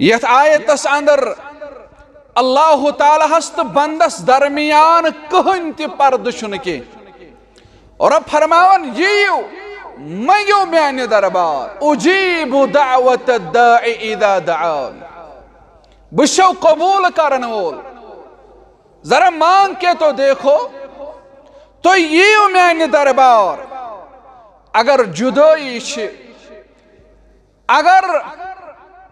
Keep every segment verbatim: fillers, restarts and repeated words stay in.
یتھ آیتس اندر اللہ تعالیٰ ہس تہٕ بندس درمیان کٕہٕنۍ تہِ پردٕ چھُنہٕ کینٛہہ۔ رب فرماوان، یِیِو، منٛگِو میانہِ دربار، اجیب دعوت الداع اذا دعان، بہٕ چھُسو قبول کرن وول۔ ذرا مانگ کے تو دیکھو، تُہۍ یِیِو میانہِ دربار۔ اگر جدٲیی چھِ، اگر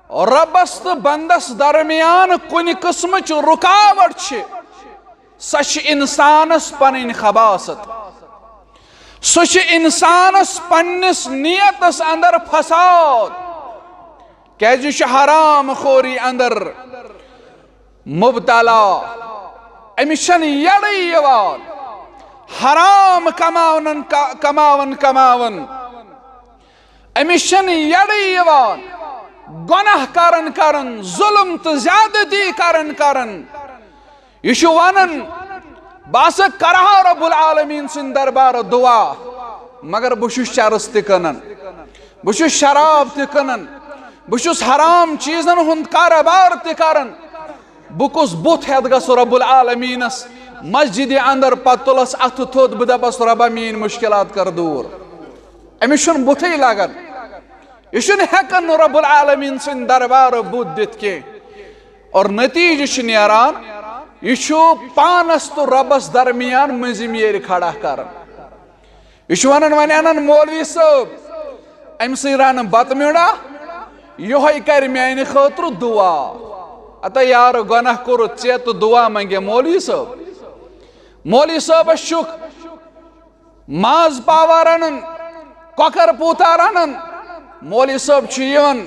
رۄبس تہٕ بندس درمیان کُنہِ قٕسمٕچ رُکاوٹ چھِ، سۄ چھِ انسانس پنٕنۍ خباثت، سۄ چھِ انسانس پننِس نیتس اندر فساد، کیازِ یہِ چھُ حرام خوری اندر مبتلا۔ أمِس چھَنہٕ یَڈٕے یِوان حرام کماونن کا-، کماوان کماوان۔ أمِس چھَنہٕ یَڈٕے یِوان گۄناہ کران کران، ظلم تہٕ زیادتی کران کران۔ یہِ چھُ وَنان، بہٕ ہسا کرٕ ہا رب العالمین سٕنٛدِ دربارٕ دعا، مگر بہٕ چھُس چرس تہِ کٕنان، بہٕ چھُس شراب تہِ کٕنان، بہٕ چھُس حرام چیٖزن ہُنٛد کارٕبار تہِ کران۔ بہٕ کُس بُتھ ہٮ۪تھ گژھٕ رب العالمینس؟ مسجدِ اندر پتہٕ تُلس اتھٕ تھوٚد، بہٕ دپس، رۄبا، میٲنۍ مشکلات کر دوٗر۔ أمِس چھُنہٕ بُتھٕے لگان، یہِ چھُنہٕ ہٮ۪کان نہٕ رب العالمین سٕنٛدِ دربارٕ بُتھ دِتھ کینٛہہ۔ اور نتیجہٕ چھُ نیران، یہِ چھُ پانس تہٕ رۄبس درمیان مٔنٛزِم ییٚرِ کھڑا کران۔ یہِ چھُ ونان، وۄنۍ انن مولوی صٲب، أمۍ سٕے رنہٕ بتہٕ میوٚنٛڈا، یِہوٚے کرِ میانہِ خٲطرٕ دعا۔ اتا یارٕ، گۄناہ کوٚرُتھ ژےٚ تہٕ دعا منگے مولوی صٲب۔ مولوی صٲبس چھُکھ ماز پاوا رنان، کۄکر پوٗتا رنان۔ مولوی صٲب چھُ یِوان،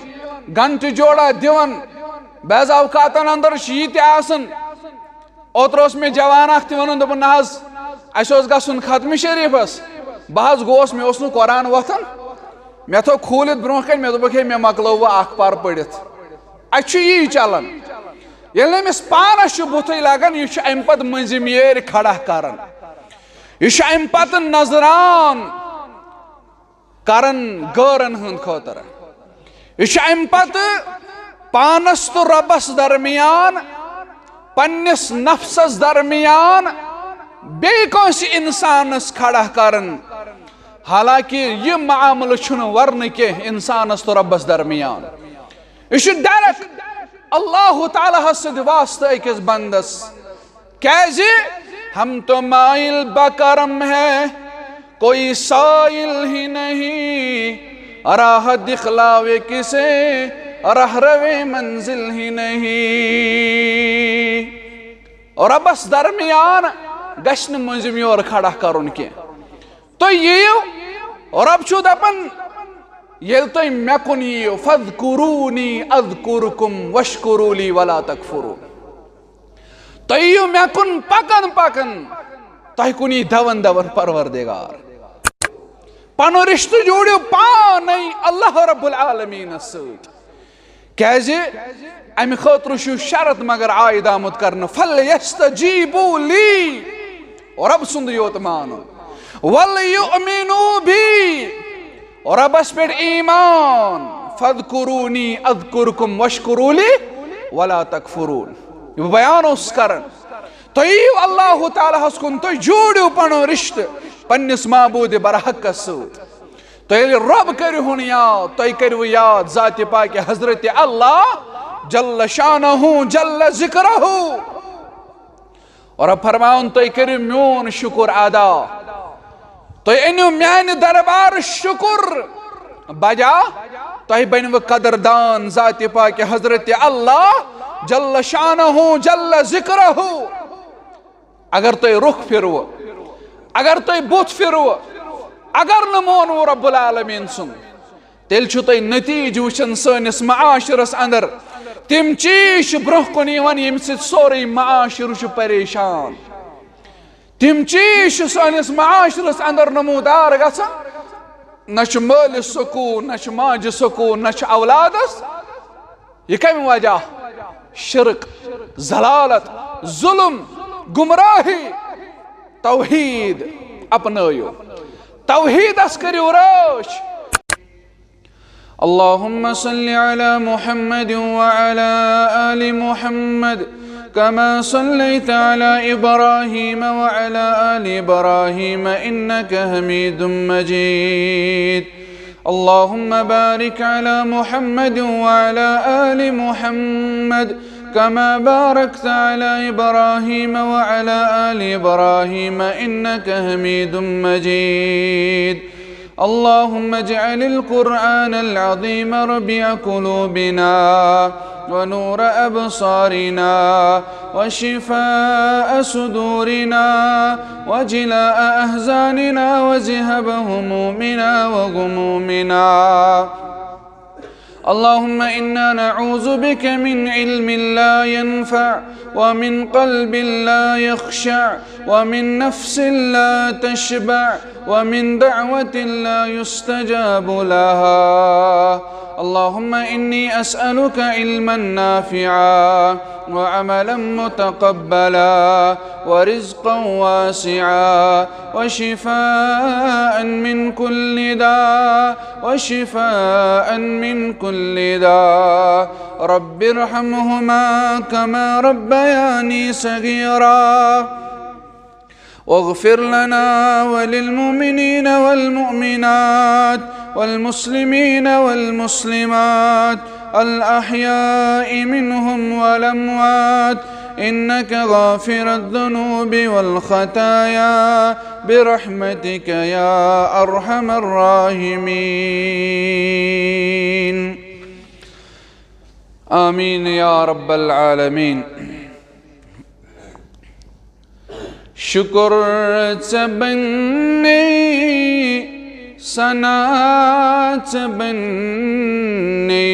گنٹہٕ جوڑا دِوان، بعض اوقاتن اندر چھُ یہِ تہِ آسان۔ اوترٕ اوس مےٚ جوان اکھ تہِ ونان، دوٚپُن، نہ حظ، اسہِ اوس گژھُن ختمہِ شریفس، بہٕ حظ گوس، مےٚ اوس نہٕ قرآن وۄتھان، مےٚ تھوٚو کھوٗلِتھ برونٛہہ کنہِ، مےٚ دوٚپُکھ، ہے، مےٚ مۄکلٲو وۄنۍ اکھ پرٕ پٔرِتھ۔ اسہِ چھُ یی چلان، ییٚلہِ نہٕ أمِس پانس چھُ بُتھٕے لگان، یہِ چھُ امہِ پتہٕ مٔنٛزِم ییٚرِ کھڑا کران، یہِ چھُ امہِ پتہٕ نظران کران غٲرن ہٕنٛد خٲطرٕ۔ یہِ چھُ امہِ پتہٕ پانس تہٕ رۄبس درمیان، پننِس نفسس درمیان بیٚیہِ کٲنٛسہِ انسانس کھڑا کران۔ حالانکہ یہِ معاملہٕ چھُنہٕ ورنہٕ کینٛہہ انسانس تہٕ رۄبس درمیان۔ یہِ چھُ ڈائریکٹ اللہ تعالیٰ ہس سۭتۍ واسطہٕ أکِس بندس۔ کیازِ؟ ہم تو مائل بکرم ہے، کوئی سائل ہی نہیں، راہ دکھلاوے کسے، راہ روے منزل ہی نہیں۔ رۄبس درمیان گژھِ نہٕ مٔنٛزِم یور کھڑا کرُن کینٛہہ۔ تُہۍ یِیِو، رۄب چھُ دپان، ییٚلہِ تُہۍ مےٚ کُن یِیِو، فذکرونی اذکرکم واشکروا لی ولا تکفرون۔ تُہۍ یِیِو مےٚ کُن پکان پکان، تۄہہِ کُن یی دون دون پروردگار۔ پنُن رشتہٕ جوڑِو پانے اللہ رب العالمینس سۭتۍ۔ کیازِ؟ امہِ خٲطرٕ چھُ شرط مگر عائد آمُت کرنہٕ، فلیستجیبوا لی، رب سُنٛد یوت مانُن، ولیؤمنوا بی، ربس پٮ۪ٹھ ایمان، فذکرونی اذکرکم واشکروا لی ولا تکفرون۔ یہِ بہٕ بیان اوسُس کران، تُہۍ یِیِو اللہ تعالیٰ ہس کُن، تُہۍ جوڑِو پنُن رشتہٕ پننِس معبود برحقس سۭتۍ۔ تُہۍ ییٚلہِ رۄب کٔرِہُن یاد، تُہۍ کٔرِو یاد ذاتِ پاکہِ حضرت اللہ جل شانہ جل ذکرہ۔ اور رۄب فرماوُن، تُہۍ کٔرِو میون شُکُر ادا، تُہۍ أنِو میانہِ دربار شُکُر بجا، تۄہہِ بنِوٕ قدردان ذاتِ پاکہِ حضرت اللہ جل شانہ جل ذکرہ۔ اگر تُہۍ رُخ پھِروٕ، اگر تُہۍ بُتھ پھِروٕ، اگر نہٕ مونوٕ رب العالمین سُنٛد، تیٚلہِ چھُ تُہۍ نتیٖجہٕ وٕچھان سٲنِس معاشرس اندر۔ تِم چیٖز چھِ برونٛہہ کُن یِوان، ییٚمہِ سۭتۍ سورُے معاشرٕ چھُ پریشان۔ تِم چیٖز چھِ سٲنِس معاشرس اندر نمودار گژھان۔ نہ چھُ مٲلِس سکوٗن، نہ چھُ ماجہِ سکوٗن، نہ چھُ اولادس۔ یہِ کمہِ وجہ؟ شرک، ضلالت، ظلم، گمراہی۔ توحید اپنٲیِو، توحیدس کٔرِو رٲچھ۔ اللهم صل على محمد وعلى آل محمد كما صليت على إبراهيم وعلى آل إبراهيم إنك حميد مجيد. اللهم بارك على محمد وعلى آل محمد كما باركت على إبراهيم وعلى آل إبراهيم إنك حميد مجيد. اللهم اجعل القرآن العظيم ربيع قلوبنا ونور أبصارنا وشفاء صدورنا وجلاء أحزاننا وذهاب همومنا وغمومنا. اللهم إنا نعوذ بك من علم لا ينفع ومن قلب لا يخشع ومن نفس لا تشبع ومن دعوة لا يستجاب لها. اللهم إني أسألك علما نافعا وعملا متقبلا ورزقا واسعا وشفاء من كل داء وشفاء من كل داء. رب ارحمهما كما ربياني صغيرا. واغفر لنا وللمؤمنين والمؤمنات والمسلمين والمسلمات الأحياء منهم والأموات إنك غافر الذنوب والخطايا برحمتك يا أرحم الراحمين. آمين يا رب العالمين. شکر ژےٚ بننے، ثنا ژےٚ بننے،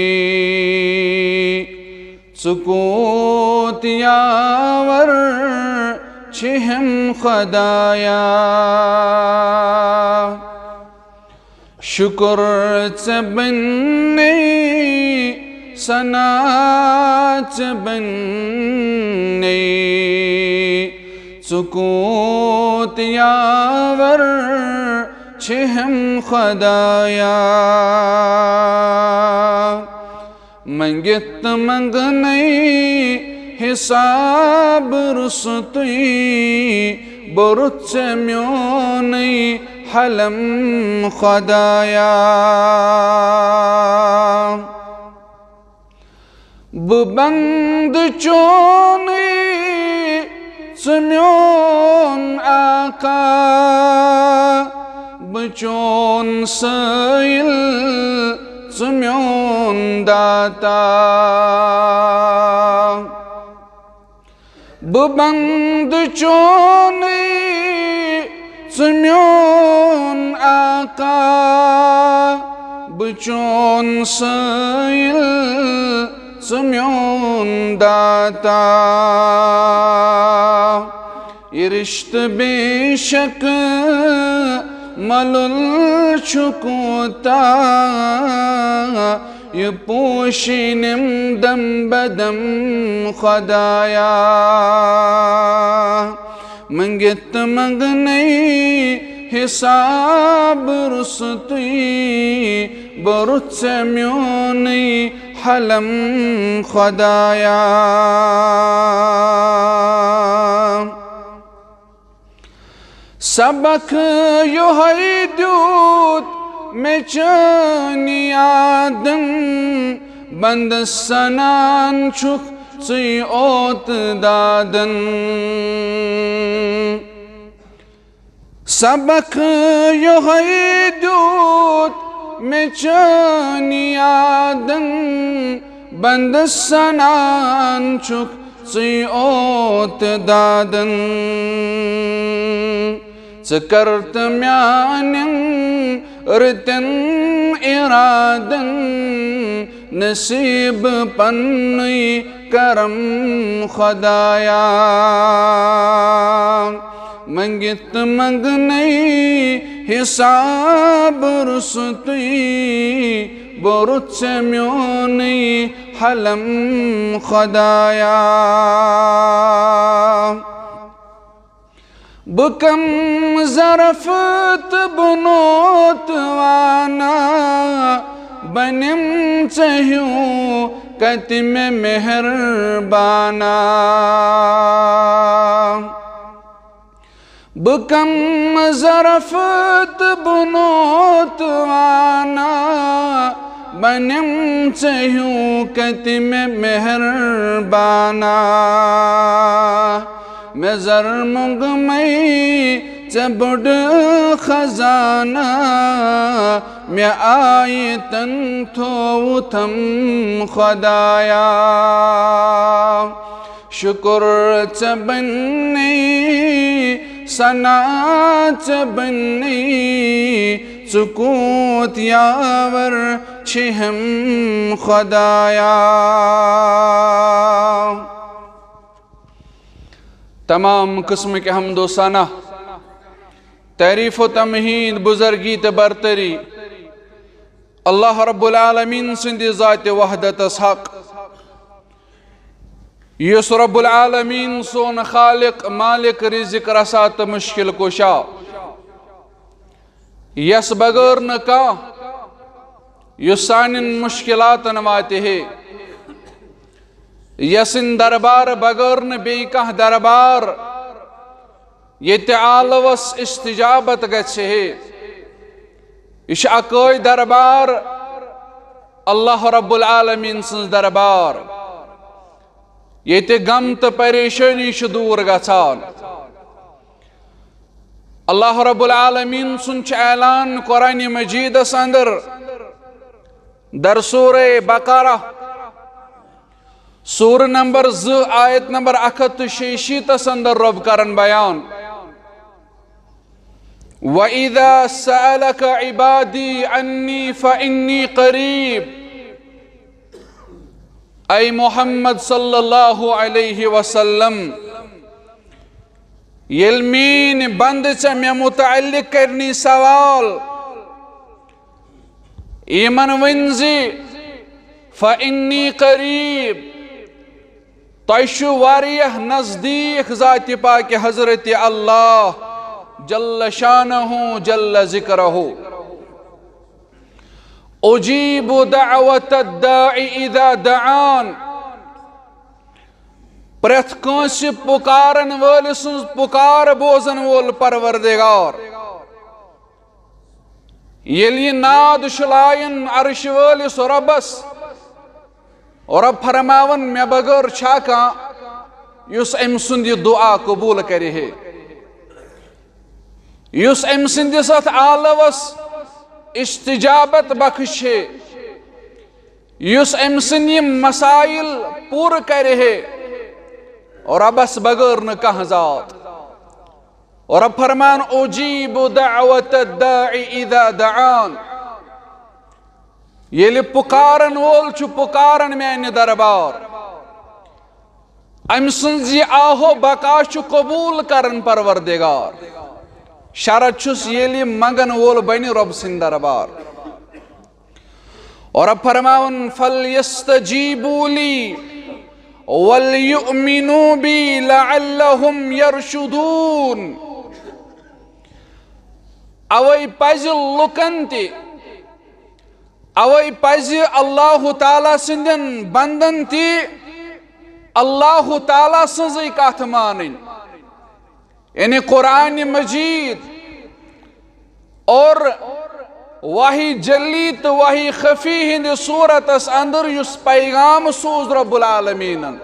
ژٕ کوٗت یاور چھِہم خدایا۔ شکر ژےٚ بننے، ثنا ژےٚ بننے، ژٕ کوٗت یاور چھِہم خدایا۔ منگِتھ تہٕ منگنے حساب روٚستُے، بوٚرُتھ ژےٚ میونُے حلم خدایا۔ بہٕ بندٕ چونُے، ژٕ میون آقا، بہٕ چون سٲیِل، ژٕ میون داتا۔ بہٕ بندٕ چونُے، ژٕ میون آقا، بہٕ چون سٲیِل، ژٕ میون داتا۔ یہِ رِشتہٕ بے شک مۄلُل چھُ کوٗتاہ، یہِ پوشیٖنم دم بدم خدایا۔ منگِتھ تہٕ منگنے حساب روٚستُے، بوٚرُتھ ژےٚ میونُے حلم خدایا۔ سبق یۄہے دیُت مےٚ چٲنۍ یادن، بندٕ سنان چھُکھ ژٕے اوت دادن۔ سبق یۄہے دیُت مےٚ چٲنۍ یادن، بندٕ سنان چھُکھ ژٕے اوت دادن۔ ژٕ کر تہٕ میانٮ۪ن رٕتٮ۪ن اِرادن نصیٖب پننُے کرم خدایا۔ منگِتھ تہٕ منگنے حساب روٚستُے، بوٚرُتھ ژےٚ میونُے حلم خدایا۔ بہٕ کم ظرف تہٕ بہٕ نوت وانا، بہٕ نِم ژےٚ ہیوٗ کتہِ مےٚ مہربانا۔ بہٕ کم ظرف تہٕ بہٕ نوت وانا، بہٕ نِم ژےٚ ہیوٗ کتہِ مےٚ مہربانا۔ مےٚ زر مۄنٛگمَے ژےٚ بوٚڑ خزانہ، مےٚ آیتن تھووُتھم خدایا۔ شُکر ژےٚ بنے، ثنا ژےٚ بنے، ژٕ کوٗت یاور چھِہم خدایا۔ تمام قسمٕکۍ حمد و ثنا، تعریف و تمہید، بزرگی تہٕ برتری اللہ رب العالمین سٕنٛدِ ذاتِ وحدتس حق، یُس رب العالمین سون خالق، مالک، رزق رسا تہٕ مشکل کشا، یس بغٲر نہٕ کانٛہہ یُس سانٮ۪ن مشکلاتن واتہِ ہے، یسٕنٛدِ دربار بغٲر نہٕ بیٚیہِ کانٛہہ دربار ییٚتہِ آلوس استجابت گژھِ ہے۔ یہِ چھُ اکٲے دربار، اللہ رب العالمین سٕنٛز دربار، ییٚتہِ غم تہٕ پریشٲنی چھِ دوٗر گژھان۔ اللہ رب العالمین سُنٛد چھُ اعلان قرآن مجیدس اندر، در سورہ بقرہ، سورہ نمبر زٕ، آیت نمبر اکھ ہتھ تہٕ شیٚیہِ شیٖتس اندر رب کران بیان، وَإِذَا سَأَلَكَ عِبَادِي عَنِّي فَإِنِّي قَرِيبٌ۔ اے محمد صلی اللہ علیہ وسلم، ییٚلہِ میٲنۍ بندٕ ژےٚ مےٚ متعلق کرنی سوال، یِمن ؤنۍ زِ، فَإِنِّي قَرِيبٌ، تۄہہِ چھُ واریاہ نزدیٖک ذاتِ پاکِ حضرت اللہ جل شانہ جل ذکرہ۔ اجیب دعوت الداع اذا دعان، پرٛٮ۪تھ کٲنٛسہِ پُکارن وٲلۍ سٕنٛز پُکار بوزن وول پروردگار۔ ییٚلہِ یہِ ناد چھُ لایان عرش وٲلِس رۄبس، رۄب فرماوان، مےٚ بغٲر چھا کانٛہہ یُس أمۍ سُنٛد یہِ دُعا قبوٗل کرِ ہے، یُس أمۍ سٕنٛدِس اتھ آلوس استجابت بخش ہے، یُس أمۍ سٕنٛدۍ یِم مسائل پوٗرٕ کرِ ہے؟ رۄبس بغٲر نہٕ کانٛہہ ذات۔ رب فرمان، اجیب دعوت الداع اذا دعان۔ ییٚلہِ پُکارن وول چھُ پُکاران میانہِ دربار، أمۍ سٕنٛز یہِ آہو بکا چھُ قبوٗل کران پروردگار۔ شرط چھُس، ییٚلہِ منگن وول بنہِ رب سٕنٛدِ دربار۔ اور اب فرماون، فَلْيَسْتَجِيبُوا لِي وَلْيُؤْمِنُوا بِي لَعَلَّهُمْ يَرْشُدُونَ۔ اوے پزِ لُکن تہِ، اوے پزِ اللہ تعالیٰ سٕنٛدٮ۪ن بندن تہِ اللہ تعالیٰ سٕنٛزٕے کتھ مانٕنۍ۔ یعنی قرآن مجید اور وحی جلی تہٕ وحی خفی ہٕنٛدِ صورتس اندر یُس پیغام سوٗز رب العالمینن،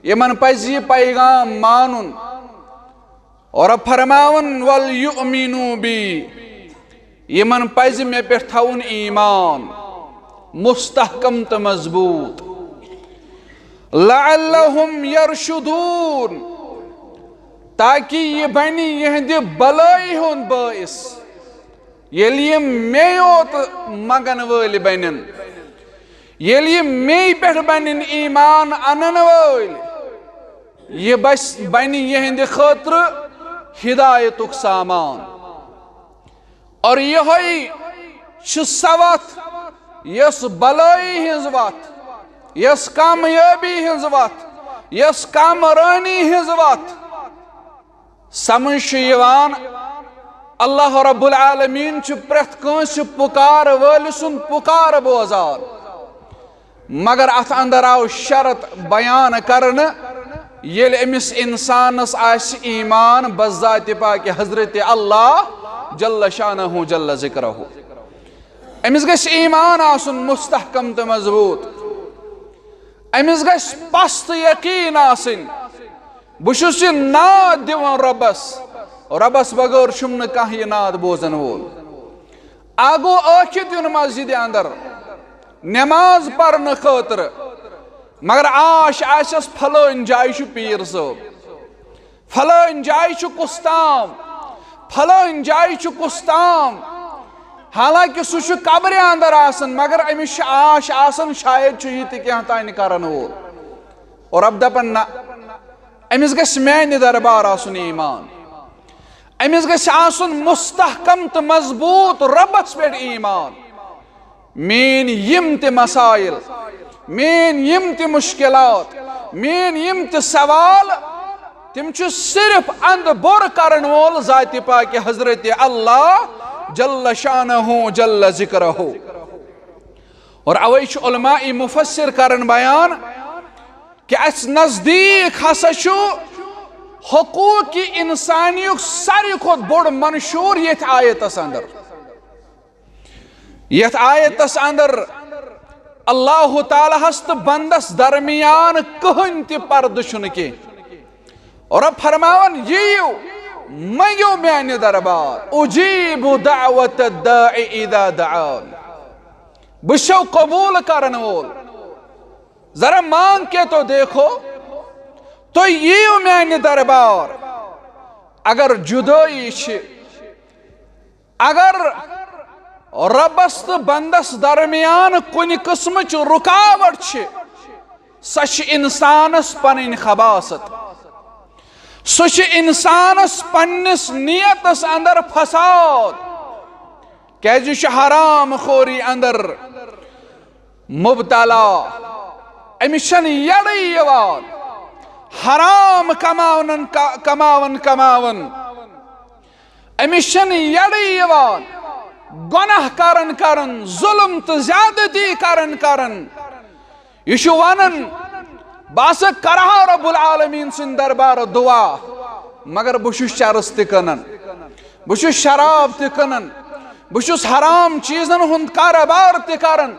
یِمن پزِ یہِ پیغام مانُن۔ اور فرماون، وَلْيُؤْمِنُوا بِي، یِمن پزِ مےٚ پٮ۪ٹھ تھاوُن ایمان مستحکم تہٕ مضبوٗط۔ لَعَلَّهُمْ يَرْشُدُونَ، تاکہِ یہِ بنہِ یِہنٛدِ بلٲیی ہُنٛد بٲعث۔ ییٚلہِ یِم مے یوت منگن وٲلۍ بنن، ییٚلہِ یِم مے پٮ۪ٹھ بنن ایمان انن وٲلۍ، یہِ بس بنہِ یِہنٛدِ خٲطرٕ ہدایتُک سامان۔ اور یِہوٚے چھِ سۄ وَتھ، یۄس بلٲیی ہٕنٛز وَتھ، یۄس کامیٲبی ہٕنٛز وَتھ، یۄس کامرٲنی ہٕنٛز وَتھ۔ سمجھ چھُ یِوان، اللہ رب العالمین چھُ پرٛٮ۪تھ کٲنٛسہِ پُکارٕ وٲلۍ سُنٛد پُکارٕ بوزان، مگر اتھ اندر آو شرط بیان کرنہٕ، ییٚلہِ أمِس انسانس آسہِ ایمان بذات پاک حضرت اللہ جل شانہ جل ذکرہ۔ أمِس گژھِ ایمان آسُن مستحکم تہٕ مضبوٗط۔ أمِس گژھِ پست یقین آسٕنۍ، بہٕ چھُس یہِ ناد دِوان رۄبس، رۄبس بغٲر چھُم نہٕ کانٛہہ یہِ ناد بوزن وول۔ اکھ گوٚو ٲکھِتھ یُن مسجدِ اندر نماز پرنہٕ خٲطرٕ، مگر آش آسٮ۪س فلٲنۍ جایہِ چھُ پیٖر صٲب، فلٲنۍ جایہِ چھُ کُس تام، فلٲنۍ جایہِ چھُ کُس تام۔ حالانکہ سُہ چھُ قبرِ اندر آسان، مگر أمِس چھُ آش آسان، شاید چھُ یہِ تہِ کینٛہہ تانۍ کرن وول۔ اور رب دپان، نہ، أمِس گژھِ میانہِ دربار آسُن ایمان، أمِس گژھِ آسُن مستحکم تہٕ مضبوٗط ربس پٮ۪ٹھ ایمان۔ میٲنۍ یِم تہِ مسائل، میٲنۍ یِم تہِ مشکلات، میٲنۍ یِم تہِ سوال، تِم چھِ صرف اند بور کرن وول ذاتِ پاک حضرت اللہ جل شانہ جل ذکرہ۔ اور اوے چھُ علماء مفسر کران بیان کہ اسہِ نزدیٖک ہسا چھُ حقوق انسانیُک ساروی کھۄتہٕ بوٚڑ منشور یتھ آیتس اندر۔ یتھ آیتس اندر اللہ تعالیٰ ہس تہٕ بندس درمیان کٕہٕنۍ تہِ پردٕ چھُنہٕ کینٛہہ۔ رب فرماوان، یِیِو، منٛگِو میانہِ دربار، اجیب دعوت الداع اذا دعان، بہٕ چھَسو قبول کرن وول۔ ذرا مانگ کے تو دیکھو، تُہۍ یِیِو میانہِ دربار۔ اگر جدٲیی چھِ، اگر رۄبس تہٕ بندس درمیان کُنہِ قٕسمٕچ رُکاوٹ چھِ، سۄ چھِ انسانس پنٕنۍ خباثت، سُہ چھُ انسانس پننِس نیتس اندر فساد، کیازِ یہِ چھُ حرام خوری اندر مبتلا۔ أمِس چھنہٕ یڑٕے یِوان حرام کماونن کا-، کماون کماون۔ أمِس چھنہٕ یڑٕے یِوان گۄناہ کرن کرن، ظلم تہٕ زیادتی کرن کرن۔ یہِ چھُ ونان، بہٕ ہسا کرٕ ہا رب العالمین سٕنٛدِ دربارٕ دعا، مگر بہٕ چھُس چرس تہِ کٕنان، بہٕ چھُس شراب تہِ کٕنان، بہٕ چھُس حرام چیٖزن ہُنٛد کارٕبار تہِ کران۔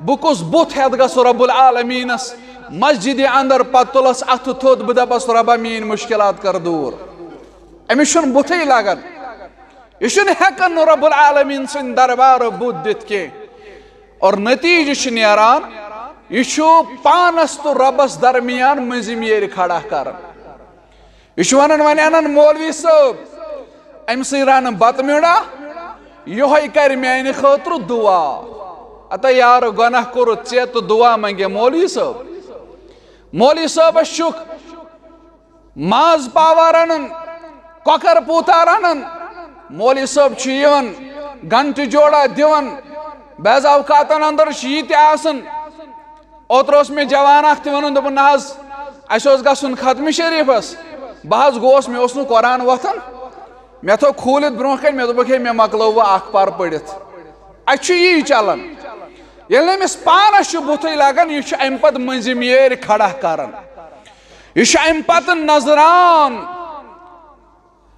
بہٕ کُس بُتھ ہٮ۪تھ گژھٕ رب العالمینس مسجدِ اندر، پتہٕ تُلس اتھٕ تھوٚد، بہٕ دپس، رۄبا، میٲنۍ مشکلات کر دوٗر؟ أمِس چھُنہٕ بُتھٕے لگان، یہِ چھُنہٕ ہٮ۪کان نہٕ رب العالمین سٕنٛدِ دربارٕ بُتھ دِتھ کینٛہہ۔ اور نتیجہٕ چھُ نیران، یہِ چھُ پانس تہٕ رۄبس درمیان مٔنٛزِم ییٚرِ کھڑا کران۔ یہِ چھُ ونان، وۄنۍ انن مولوی صٲب، أمۍ سٕے رنہٕ بتہٕ میوٚنٛڈا، یِہوٚے کرِ میانہِ خٲطرٕ دعا۔ اتا یارٕ، گۄناہ کوٚرُتھ ژےٚ تہٕ دعا منگے مولوی صٲب۔ مولوی صٲبس چھُکھ ماز پاوا رنان، کۄکر پوٗتا رنان۔ مولوی صٲب چھُ یِوان، گنٹہٕ جوڑا دِوان۔ بعض اوقاتن اندر چھُ یہِ تہِ آسان۔ اوترٕ اوس مےٚ جوان اکھ تہِ ونان، دوٚپُن، نہ حظ، اسہِ اوس گژھُن ختمہِ شریفس، بہٕ حظ گوس، مےٚ اوس نہٕ قرآن وۄتھان، مےٚ تھوٚو کھوٗلِتھ برونٛہہ کنہِ، مےٚ دوٚپُکھ، ہے، مےٚ مۄکلٲو وۄنۍ اکھ پار پٔرِتھ۔ اسہِ چھُ یی چلان۔ ییٚلہِ نہٕ أمِس پانس چھُ بُتھٕے لگان، یہِ چھُ امہِ پتہٕ مٔنٛزِم ییرِ کھڑا کران۔ یہِ چھُ امہِ پتہٕ نظران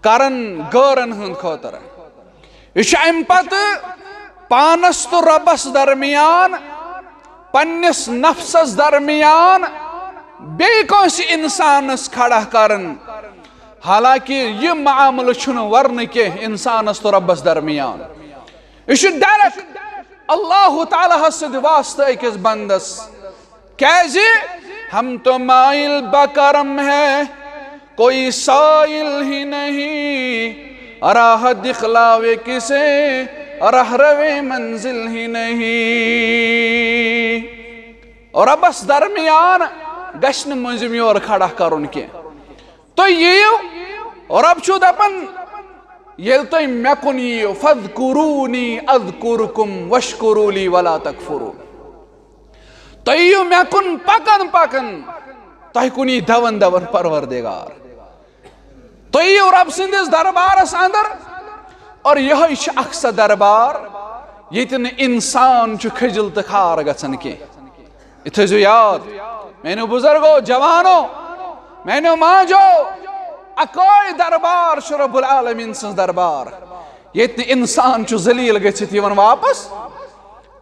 کران غٲرن ہٕنٛدِ خٲطرٕ۔ یہِ چھُ امہِ پتہٕ پانس تہٕ رۄبس درمیان، پننِس نفسس درمیان، بیٚیہِ کٲنٛسہِ انسانس کھڑا کران۔ حالانکہ یہِ معاملہٕ چھُنہٕ ورنہٕ کینٛہہ انسانس تہٕ رۄبس درمیان۔ یہِ چھُ ڈائریکٹ اللہ تعالیٰ ہس سۭتۍ واسطہٕ أکِس بندس۔ کیازِ؟ ہم تو مائل بکرم ہے، کوئی سائل ہی نہیں، راہ دکھلاوے کسے، رہرو منزل ہی نہیں۔ رۄبس درمیان گژھِ نہٕ مٔنٛزِم یور کھڑا کرُن کینٛہہ۔ تُہۍ یِیِو، رۄب چھُ دَپان، ییٚلہِ تُہۍ مےٚ کُن یِیِو، فَاذْكُرُونِي أَذْكُرْكُمْ وَاشْكُرُوا لِي وَلَا تَكْفُرُونِ۔ تُہۍ یِیِو مےٚ کُن پَکان پَکان، تۄہہِ کُن یی دَوان دَوان پروردگار۔ تُہۍ یِیِو رۄب سٕنٛدِس دربارس اندر، اور یہے چھُ اکھ سا دربار، ییٚتہِ نہٕ انسان چھُ کھجل تہٕ خار گژھان کینٛہہ۔ یہِ تھٲیزیو یاد، میانیو بزرگو، جوانو، میانیو ماجو، اکوے دربار چھُ رب العالمین سٕنٛز دربار، ییٚتہِ نہٕ انسان چھُ ذلیل گٔژھِتھ یِوان واپس۔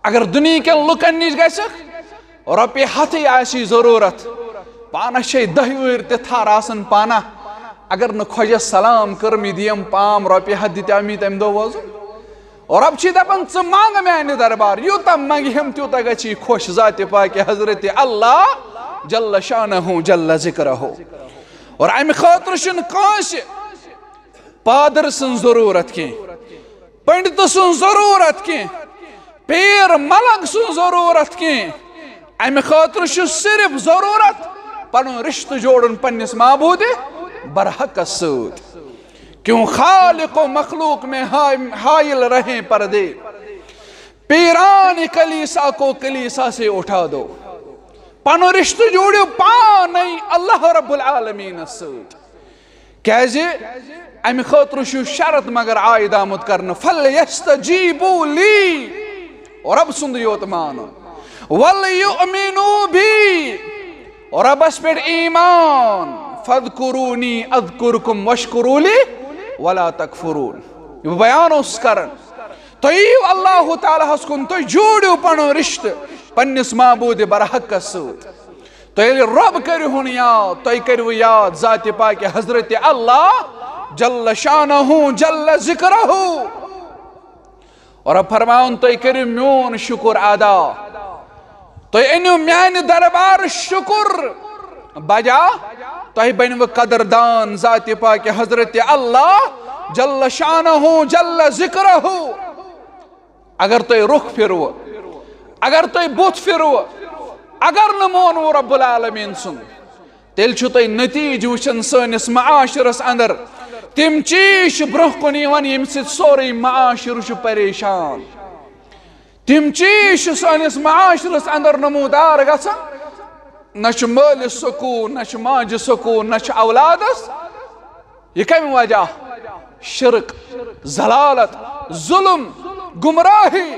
اگر دُنیا کٮ۪ن لُکن نِش گژھکھ، رۄپیہِ ہتھٕے آسی ضروٗرت، پانس چھے دہہِ وُہٕرۍ تہِ تھر آسان پانہ۔ اگر نہٕ خۄجس سلام کٔرمٕے دِیم پام، رۄپیہِ ہتھ دِتیٛاو مےٚ تمہِ دۄہ وۄزُم۔ رۄب چھِ دپان، ژٕ منگ میانہِ دربار، یوٗتاہ منگہِ ہم تیوٗتاہ گژھی خۄش ذاتِ پاکہِ حضرت اللہ جل شانہ جل ذکرہ۔ اور امہِ خٲطرٕ چھُنہٕ کٲنٛسہِ پادر سٕنٛز ضروٗرت کینٛہہ، پنڈتہٕ سٕنٛز ضروٗرت کینٛہہ، پیر ملنگ سٕنٛز ضروٗرت کینٛہہ۔ امہِ خٲطرٕ چھُ صرف ضروٗرت پنُن رشتہٕ جوڑُن پننِس معبودِ برحقس سۭتۍ۔ کیوں خالق و مخلوق میں حا-، حائل رہیں پردے، پیران کلیسا کو کلیسا سے اٹھا دو۔ پنُن رشتہٕ جوڑِو پانے اللہ رب العالمینس سۭتۍ۔ کیازِ؟ امہِ خٲطرٕ چھُ شرط مگر عائد آمُت کرنہٕ، فَلْيَسْتَجِيبُوا لِي، رب سُنٛد یوت مانُن، وَلْيُؤْمِنُوا بِي، ربس پٮ۪ٹھ ایمان، فَاذْكُرُونِي أَذْكُرْكُمْ وَاشْكُرُوا لِي وَلَا تَكْفُرُونِ۔ یہِ بہٕ بیان اوسُس کران، تُہۍ یِیِو اللہ تعالیٰ ہس کُن، تُہۍ جوڑِو پنُن رشتہٕ پننِس معبودِ برحقس سۭتۍ۔ تُہۍ ییٚلہِ رۄب کٔرِہُن یاد، تُہۍ کٔرِو یاد ذاتِ پاکہِ حضرت اللہ جل شانہ جل ذکرہ۔ اور رب فرماوُن، تُہۍ کٔرِو میون شُکُر ادا۔ تُہۍ أنِو میانہِ دربار شُکُر بجا۔ تُہۍ بٔنِو قدردان ذاتِ پاکہِ حضرت اللہ جل شانہ جل ذکرہ۔ اگر تُہۍ رُخ پھِروٕ، اگر تُہۍ بُتھ پھِروٕ، اگر نہٕ مونوٕ رب العالمین سُنٛد، تیٚلہِ چھُ تۄہہِ نتیٖجہٕ وٕچھان سٲنِس معاشرس اندر۔ تِم چیٖز چھِ برونٛہہ کُن یِوان، ییٚمہِ سۭتۍ سورُے معاشرٕ چھُ پریشان۔ تِم چیٖز چھِ سٲنِس معاشرس اندر نمودار گژھان۔ نہ چھُ مٲلِس سکوٗن، نہ چھُ ماجہِ سکوٗن، نہ چھُ اولادس۔ یہِ کمہِ وجہ؟ شرک، ضلالت، ظلم، گمراہی۔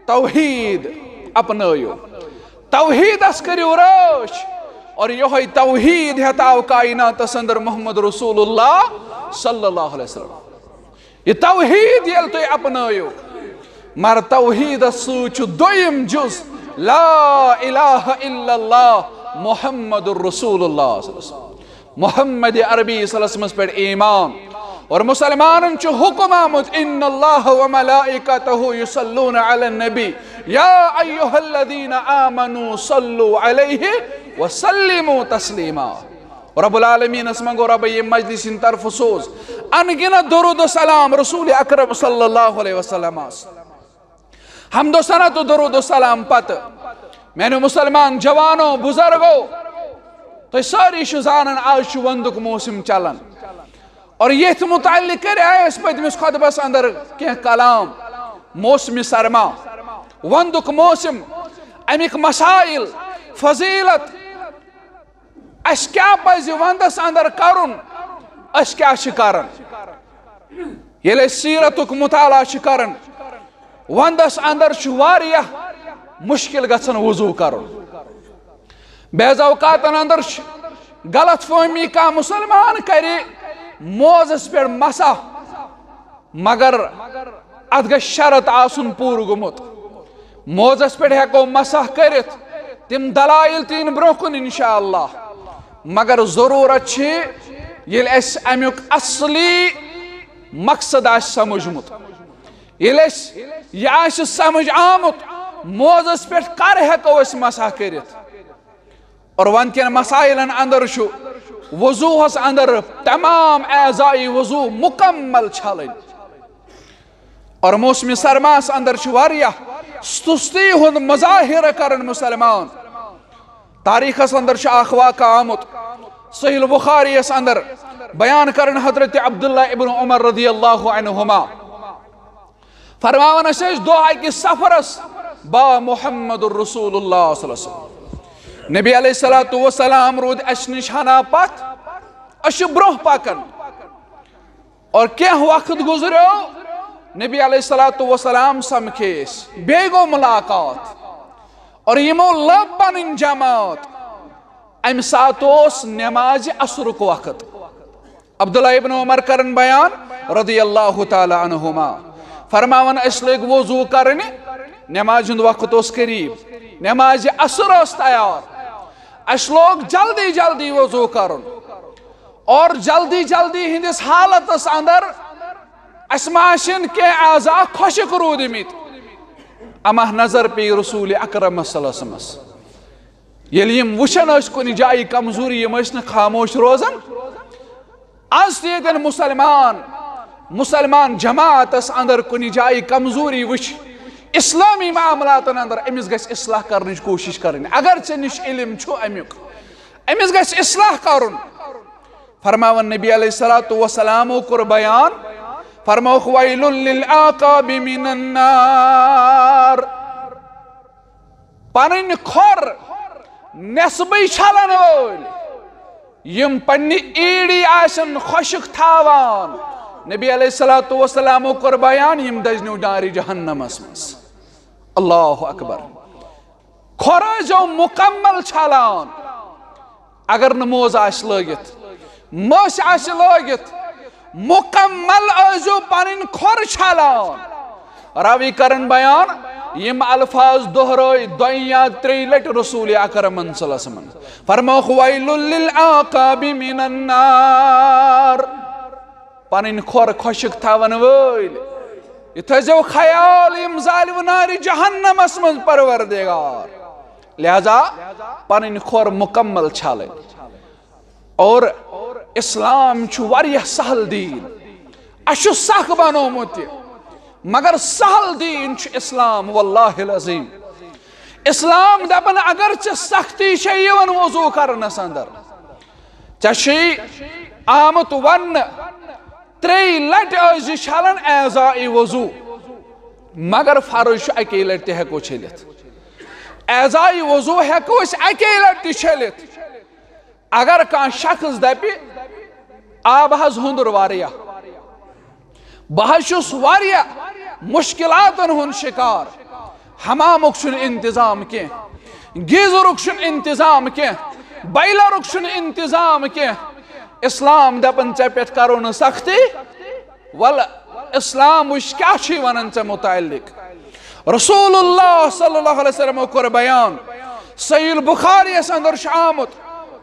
توحید اپنٲیِو، توحیدس کٔرِو رٲچھ۔ اور یہوے توحید ہیتاو کائناتس اندر محمد رسول اللہ صلی اللہ علیہ وسلم۔ یہِ توحید ییٚلہِ تُہۍ اپنٲیِو، مگر توحیدس سۭتۍ چھُ دوٚیِم جُز لا الہ الا اللہ محمد رسول اللہ صلی اللہ علیہ وسلم۔ محمد عربی صلی اللہ علیہ وسلم پٮ۪ٹھ ایمان۔ اور مسلمانن چھُ حکم آمُت، ان اللہ و ملائکتہ یصلون علی النبی یا ایھا الذین آمنوا صلوا علیہ وسلموا تسلیما۔ رب العالمینس منگو رب یہِ مجلس ہٕنٛدِ طرفہٕ سوز ان گنت درود و سلام رسول اکرم صلی اللہ علیہ وسلمس۔ حمد و ثنا تہٕ درود و سلام پتہٕ، میانیو مسلمان جوانو، بزرگو، تُہۍ سٲری چھِو زانان، آز چھُ وندُک موسم چلان۔ اور ییٚتھۍ متعلق کرے اَسہِ پٔتمِس خطبس اندر کینٛہہ کلام، موسم سرما، وندُک موسم، امیِکۍ مسائل، فضیلت، اَسہِ کیٛاہ پزِ ونٛدس اندر کرُن، أسۍ کیٛاہ چھِ کران؟ ییٚلہِ أسۍ سیرتُک مطالعہ چھِ کران، ونٛدس اندر چھُ واریاہ مشکل گژھان وضو کرُن۔ بعض اوقاتن اندر چھِ غلط فہمی، کانٛہہ مسلمان کرِ موزس پٮ۪ٹھ مسح، مگر اتھ گژھِ شرط آسُن پوٗرٕ گوٚمُت۔ موزس پٮ۪ٹھ ہٮ۪کو مسح کٔرِتھ، تِم دلائل تہِ یِن برونٛہہ کُن انشاءاللہ، مگر ضروٗرت چھِ ییٚلہِ اَسہِ امیُک اصلی مقصد آسہِ سمجھمُت، ییٚلہِ اَسہِ یہِ آسہِ سمجھ آمُت موزس پٮ۪ٹھ کر ہٮ۪کو أسۍ مسح کٔرِتھ۔ اور ون کٮ۪ن مسائلن اندر چھُ وضوہس اندر تمام اعضاء وضو مکمل چھلٕنۍ۔ اور موسم سرماہس اندر چھُ واریاہ سستی ہُنٛد مظاہرٕ کران مسلمان۔ تاریخس اندر چھُ اکھ واقعہ آمُت، صحیح البخاری یس اندر بیان کران حضرت عبداللہ ابن عمر رضی اللہ عنہما۔ فرماوان ٲسۍ أسۍ دۄہ أکِس سفرس با محمد رسول اللہ صلی اللہ علیہ وسلم۔ نبی علیہ الصلوۃ والسلام روٗدۍ اَسہِ نِش ہنا پتھ، أسۍ چھِ برونٛہہ پکان۔ اور کینٛہہ وقت گُزریو، نبی علیہ الصلوۃ والسلام سمکھے أسۍ، بیٚیہِ گوٚو ملاقات اور یِمو لٔب پنٕنۍ جماعت۔ امہِ ساتہٕ اوس نمازِ عصرُک وقت۔ عبداللہ ابن عمر کرن بیان رضی اللہ تعالیٰ عنہما، فرماوان، اسہِ لٔگۍ وضو کرنہِ، نمازِ ہُنٛد وقت اوس قریب، نمازِ عصر ٲس تیار، اسہِ لوگ جلدی جلدی وضو کرُن اور جلدی جلدی ہٕنٛدِس حالتس اندر اسہِ ما آسن کینٛہہ اعضاء خۄشک روٗدمٕتۍ۔ اما نظر پیٚیہِ رسول اکرم صلی اللہ علیہ وسلمس۔ ییٚلہِ یِم وٕچھان ٲسۍ کُنہِ جایہِ کمزوری، یِم ٲسۍ نہٕ خاموش روزان۔ از تہِ ییٚتٮ۪ن مسلمان، مسلمان جماعتس اندر کُنہِ جایہِ کمزوری وٕچھِ اسلٲمی معاملاتن اندر، أمِس گژھِ اصلاح کرنٕچ کوٗشش کرٕنۍ۔ اگر ژےٚ نِش علم چھُ امیُک، أمِس گژھِ اصلاح کرُن۔ فرماوان نبی علیہ الصلوۃ والسلامو کوٚر بیان، فرمووُکھ، ویل للعقاب من النار۔ پنٕنۍ کھۄر نٮ۪صبٕے چھلن وٲلۍ، یِم پننہِ ایٖڑی آسن خۄشک تھاوان۔ نبی علیہ الصلوۃ والسلامو کوٚر بیان، یِم دٔزنو نارِ جہنمس منٛز۔ اللہ اکبر۔ کھۄر ٲسۍزیو مکمل چھلان۔ اگر نہٕ موزٕ آسہِ لٲگِتھ، مٔسۍ آسہِ لٲگِتھ، مکمل ٲسۍزیو پنٕنۍ کھۄر چھلان۔ راوی کرن بیان، یِم الفاظ دۄہرٲے دۄیہِ یا ترٛیٚیہِ لٹہِ رسول اکرمن صلی اللہ علیہ وسلمن۔ فرمووُکھ، ویل للعقاب من النار۔ پنٕنۍ کھۄر خۄشک تھاون وٲلۍ، یہِ تھٲیزیو خیال، یِم زالوٕ نارِ جہنمس منٛز پروردگار۔ لہذا پنٕنۍ کھۄر مکمل چھلٕنۍ۔ اور اسلام چھُ واریاہ سہل دیٖن، اسہِ چھُ سخ بنومُت یہِ، مگر سہل دیٖن چھُ اسلام، واللہ العظیم۔ اسلام دپان، اگر ژےٚ سختی چھے یِوان وضو کرنس اندر، ژےٚ چھُے آمُت وننہٕ، ترٛیٚیہِ لٹہِ ٲسۍ زِ چھلان اعضاء وضو، مگر فرض چھُ اکی لٹہِ تہِ ہٮ۪کو چھٔلِتھ۔ اعضاء وضو ہٮ۪کو أسۍ اکی لٹہِ تہِ چھٔلِتھ۔ اگر کانٛہہ شخص دپہِ، آب حظ ہُنٛدُر واریاہ، بہٕ حظ چھُس واریاہ مشکلاتن ہُنٛد شکار، حمامُک چھُنہٕ انتظام کینٛہہ، گیزرُک چھُنہٕ انتظام کینٛہہ، بایلرُک چھُنہٕ انتظام کینٛہہ۔ اسلام دپان، ژےٚ پٮ۪ٹھ کرو نہٕ سختی۔ ول، اسلام وٕچھ کیٛاہ چھُے ونان ژےٚ متعلق۔ رسول اللہ صلی اللہ علیہ وسلم کوٚر بیان، صحیح البخاری یس اندر چھُ آمُت،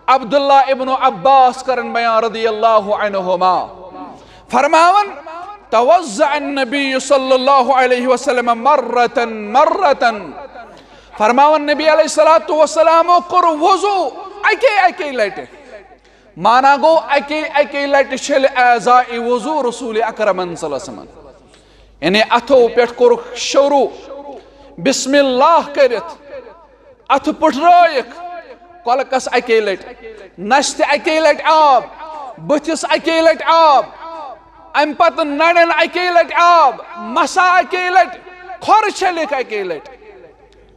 عبداللہ ابن عباس کرن بیان رضی اللہ عنہما، فرماون، توضأ النبی صلی اللہ علیہ وسلم مرة مرة۔ فرماون، نبی علیہ الصلوۃ والسلامو کوٚر وضو اکے اکے لٹہِ۔ مانا گوٚو، اکے اکے لٹہِ چھٔلۍ اعضاء وضو رسول اکرمن صلی اللہ علیہ وسلمن۔ یعنی اتھو پٮ۪ٹھ کوٚرُکھ شروع بسم اللہ کٔرِتھ، اتھٕ پٹھرٲیِکھ کۄلکس اکے لٹہِ، نستہِ اکے لٹہِ آب، بٕتھِس اکے لٹہِ آب، امہِ پتہٕ نرٮ۪ن اکے لٹہِ آب، مسا اکے لٹہِ، کھۄر چھٔلِکھ اکے لٹہِ۔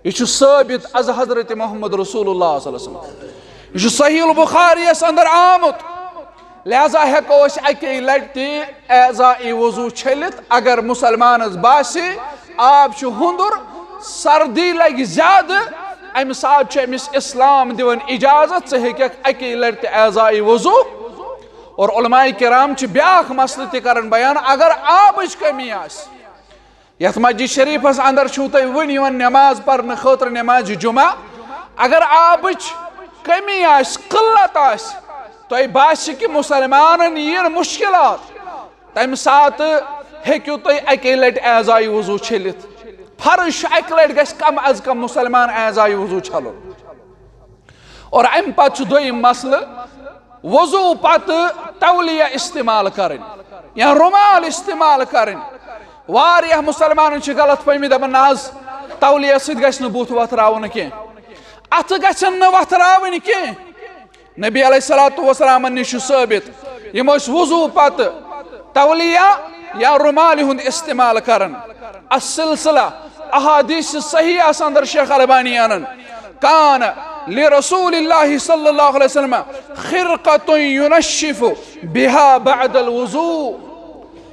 یہِ چھُ ثٲبت از حضرت محمد رسول اللہ صلی اللہ علیہ وسلم۔ یہِ چھُ صحیح البخاری یس اندر آمُت۔ لہذا ہیٚکو أسۍ اکی لٹہِ تہِ اعضاء وضو چھٔلِتھ۔ اگر مسلمانس باسہِ آب چھُ ہُنٛدُر، سردی لگہِ زیادٕ، امہِ ساتہٕ چھُ أمِس اسلام دِوان اجازت، ژٕ ہیٚککھ اکی لٹہِ تہِ اعضاء وضو۔ اور علماء کرام چھِ بیاکھ مسلہٕ تہِ کران بیان، اگر آبٕچ کمی آسہِ، یتھ مسجد شریفس اندر چھُو تۄہہِ وُنہِ یِوان نماز پرنہٕ خٲطرٕ، نماز جمعہ۔ اگر آبٕچ کمی آسہِ، قلت آسہِ، تۄہہِ باسہِ کہِ مسلمانن یِن مشکلات، تمہِ ساتہٕ ہیٚکِو تُہۍ اکے لٹہِ اعضاء وضو چھٔلِتھ۔ فرض چھُ اکہِ لٹہِ گژھِ کم از کم مسلمان اعضاء وضو چھلُن۔ اور امہِ پتہٕ چھُ دوٚیِم مسلہٕ، وضو پتہٕ تولیہ استعمال کرٕنۍ یا رومال استعمال کرٕنۍ۔ واریاہ مسلمانن چھِ غلط فہمی، دپان، نہ حظ، تولیہ سۭتۍ گژھِ نہٕ بُتھ وۄتھراوُن کینٛہہ، اتھٕ گژھن نہٕ وۄتھراوٕنۍ کینٛہہ۔ نبی علیہ الصلوۃ والسلامن نِش چھُ ثٲبت، یِم ٲسۍ وضو پتہٕ تولیہ یا رومالہِ ہُنٛد استعمال کران۔ السلسلہ احادیث صحیحس اندر شیخ البانی انان، کان لرسول اللہ صلی اللہ علیہ وسلم خرقۃ ینشف بها بعد الوضوء۔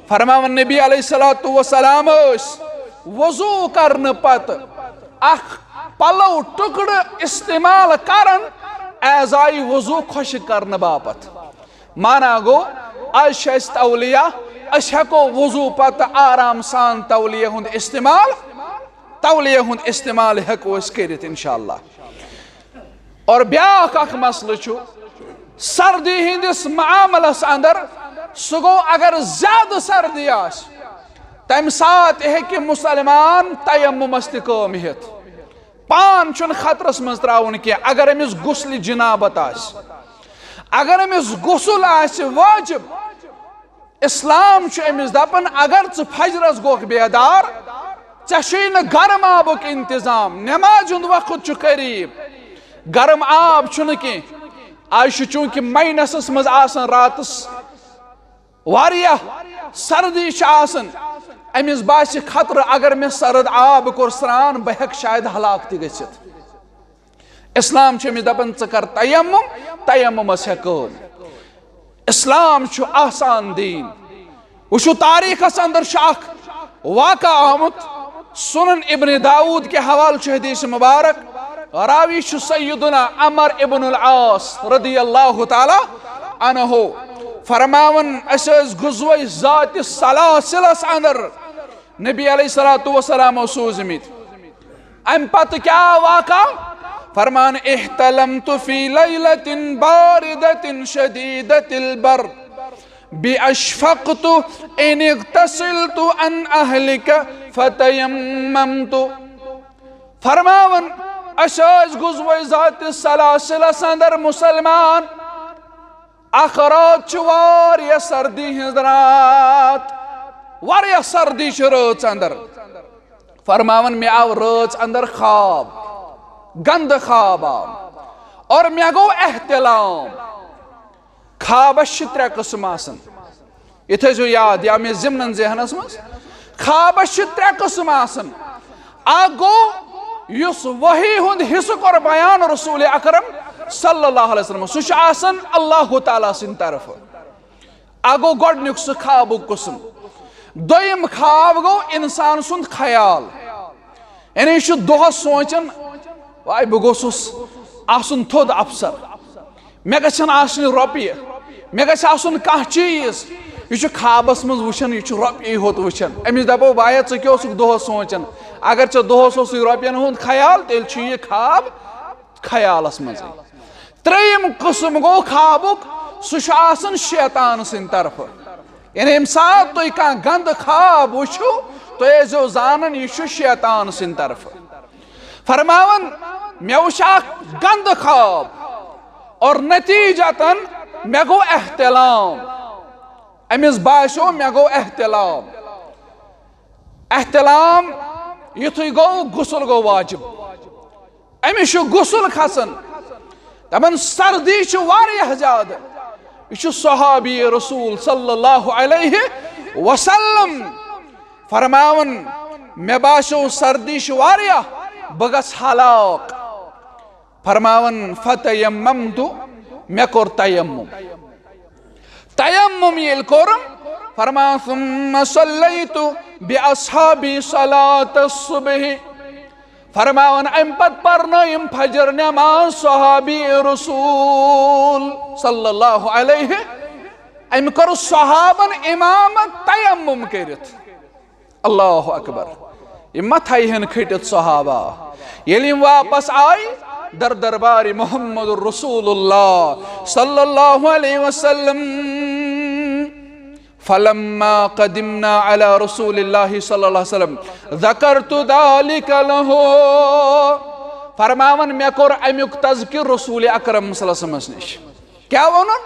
فرماوان، نبی علیہ الصلوۃ والسلام ٲسۍ وضو کرنہٕ پتہٕ اکھ پلو ٹکڑٕ استعمال کران، ایزائے وضو خۄشک کرنہٕ باپتھ۔ مانا گوٚو، از چھِ اَسہِ تولیہ، أسۍ ہٮ۪کو وضو پتہٕ آرام سان تولیہ ہُنٛد استعمال، تولیہ ہُنٛد استعمال ہٮ۪کو أسۍ کٔرِتھ انشاءاللہ۔ اور بیاکھ اکھ مسلہٕ چھُ سردی ہٕنٛدِس معاملس اندر، سُہ گوٚو اگر زیادٕ سردی آسہِ، تمہِ ساتہٕ ہیٚکہِ مسلمان تیممس تہِ کٲم ہٮ۪تھ۔ پان چھُنہٕ خطرس منٛز تراوُن کینٛہہ۔ اگر أمِس غسلِ جنابت آسہِ، اگر أمِس غسل آسہِ واجب، اسلام چھُ أمِس دپان، اگر ژٕ فجرس گوکھ بیدار، ژےٚ چھُے نہٕ گرم آبُک انتظام، نمازِ ہُنٛد وقت چھُ قریب، گرم آب چھُنہٕ کینٛہہ۔ آز چھُ چوٗنٛکہِ ماینسس منٛز آسان راتس، واریاہ سردی چھِ آسان، أمِس باسہِ خطرٕ، اگر مےٚ سرد آب کوٚر سرٛان، بہٕ ہٮ۪کہٕ شاید ہلاک تہِ گٔژھِتھ۔ اسلام چھُ أمِس دپان، ژٕ کر تیمم، تیممس ہٮ۪کھ کٲم۔ اسلام چھُ آسان دیٖن۔ وٕچھِو، تاریخس اندر چھُ اکھ واقعہ آمُت، سنن ابن داؤد کہِ حوالہٕ چھُ حدیث مبارک، راوی چھُ سیدنا عمر ابن العاص رضی اللہ تعالیٰ عنہ، فرماوان، أسۍ ٲسۍ غزوہ ذات سلاسلس اندر، نبی علیہ الصلوۃ والسلام اوس سوٗزمٕتۍ۔ امہِ پتہٕ کیٛاہ واقعہ؟ فرمان، احتلمت فی لیلۃ باردۃ شدیدۃ البرد، باشفقت ان اغتسلت ان اہلک فتیممت۔ فرماوان، أسۍ ٲسۍ غزوہ ذات سلاسلس اندر مسلمان، اکھ رٲژ چھِ واریاہ سردی ہٕنٛز راتھ، واریاہ سردی چھِ رٲژ اندر۔ فرماوان، مےٚ آو رٲژ اندر خواب، گندٕ خواب آو، اور مےٚ گوٚو احتلام۔ خوابس چھِ ترٛےٚ قٕسم آسان، یہِ تھٲیزیو یاد، یا مےٚ ضمنن ذہنس منٛز، خوابس چھِ ترٛےٚ قٕسم آسان۔ اکھ گوٚو یُس وحی ہُنٛد حصہٕ کوٚر بیان رسول اکرم صلی اللہ علیہ وسلم، سُہ چھُ آسان اللہ تعالیٰ سٕنٛدِ طرفہٕ۔ اکھ گوٚو گۄڈٕنیُک سُہ خوابُک قٕسم۔ دوٚیِم خواب گوٚو انسان سُنٛد خیال، یعنی یہِ چھُ دۄہس سونٛچان، واے بہٕ گوٚژھُس آسُن تھوٚد افسر، مےٚ گژھن آسنہِ رۄپیہِ، مےٚ گژھِ آسُن کانٛہہ چیٖز۔ یہِ چھُ خوابس منٛز وٕچھان، یہِ چھُ رۄپیہِ ہوت وٕچھان۔ أمِس دپو، بایا، ژٕ کیٛاہ اوسُکھ دۄہس سونٛچان؟ اگر ژےٚ دۄہس اوسُے رۄپین ہُنٛد خیال، تیٚلہِ چھُ یہِ خواب خیالس منٛزٕے۔ ترٛیٚیِم قٕسم گوٚو خوابُک، سُہ چھُ آسان شیطان سٕنٛدِ طرفہٕ۔ یعنی ییٚمہِ ساتہٕ تُہۍ کانٛہہ گنٛدٕ خواب وٕچھِو، تُہۍ ٲسۍزیو زانان، یہِ چھُ شیطان سٕنٛدِ طرفہٕ۔ فرماوان، مےٚ وٕچھ اکھ گنٛدٕ خواب، اور نتیجتاً مےٚ گوٚو احتلام۔ أمِس باسیو، مےٚ گوٚو احتلام۔ احتلام یُتھُے گوٚو، غسل گوٚو واجب۔ أمِس چھُ غسل کھسان۔ دَپان، سردی چھِ واریاہ زیادٕ۔ یہِ چھُ صحابی رسول صلی اللہ علیہ وسلم فرماوان، مےٚ باسیو سردی چھِ واریاہ، بہٕ گژھٕ ہلاک۔ فرماوان، فتیممت، مےٚ کوٚر تیمم۔ تیمم ییٚلہِ کوٚرُم، فرمان، ثم صلیت باصحابی صلاۃ الصبح۔ فرماوان، امہِ پتہٕ پرنٲوِم فجر نماز صحابی رسول صلی اللہ علیہ۔ أمۍ کوٚر صحابن امامت تیمم کٔرِتھ۔ اللہ اکبر۔ یِم ما تھایہِ ہن کھٔٹِتھ صحابہ؟ ییٚلہِ یِم واپس آے در دربار محمد رسول اللہ صلی اللہ علیہ وسلم، فلما قدمنا علی رسول اللہ صلی اللہ علیہ وسلم ذکرت ذلک لہ۔ فرماوان، مےٚ کوٚر امیُک تذکر رسول اکرم صلی اللہ علیہ وسلمس نِش۔ کیٛاہ ووٚنُن؟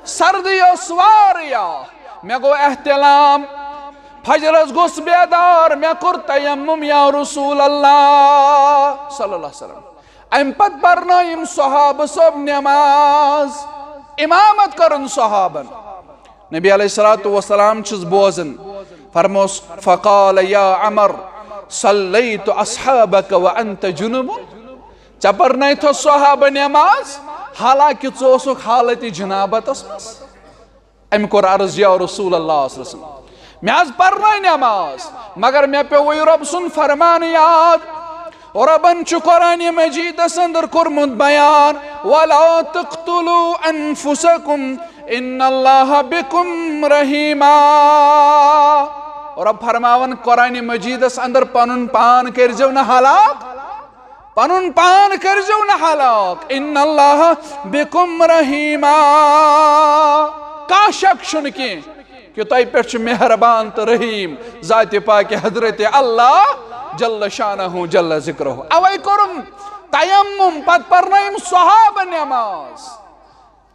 سردی ٲس واریاہ، مےٚ گوٚو احتلام، فجرس گوٚژھ بیدار، مےٚ کوٚر تیمم یا رسول اللہ صلی اللہ علیہ وسلم۔ امہِ پتہٕ پرنٲوِم صحابہٕ صٲب نماز، امامت کٔرٕن صحابن۔ نبی علیہ الصلوۃ والسلام چھُس بوزان، فرموس، فقال یا عمر، صلیت اصحابک وانت جنب۔ ژےٚ پرنٲیتھو صحابہ نماز، حالانکہ ژٕ اوسُکھ حالت جنابتس منٛز۔ أمۍ کوٚر عرض، یا رسول اللہ صلی اللہ علیہ وسلم، مےٚ حظ پرنٲے نٮ۪ماز، مگر مےٚ پیوٚوُے رۄب سُنٛد فرمان یاد۔ رۄبن چھُ قرآنِ مجیدس اندر کوٚرمُت بیان، "ولا تقتلوا انفسکم ان اللہ بکم رحیما۔" رۄب فرماوان قرآنِ مجیدس اندر، "پنُن پان کٔرۍزیو نہٕ ہلاک، پنُن پان کٔرۍزیو نہٕ ہلاک، ان اللہ بکم رحیما۔" کانٛہہ شک چھُنہٕ کینٛہہ کہِ تۄہہِ پٮ۪ٹھ چھُ مہربان تہٕ رحیٖم ذاتِ پاکِ حضرت اللہ جل شانہ جل ذکرہ۔ اوے کوٚرُم تیمم، پتہٕ پرنٲیِم صحابہ نماز۔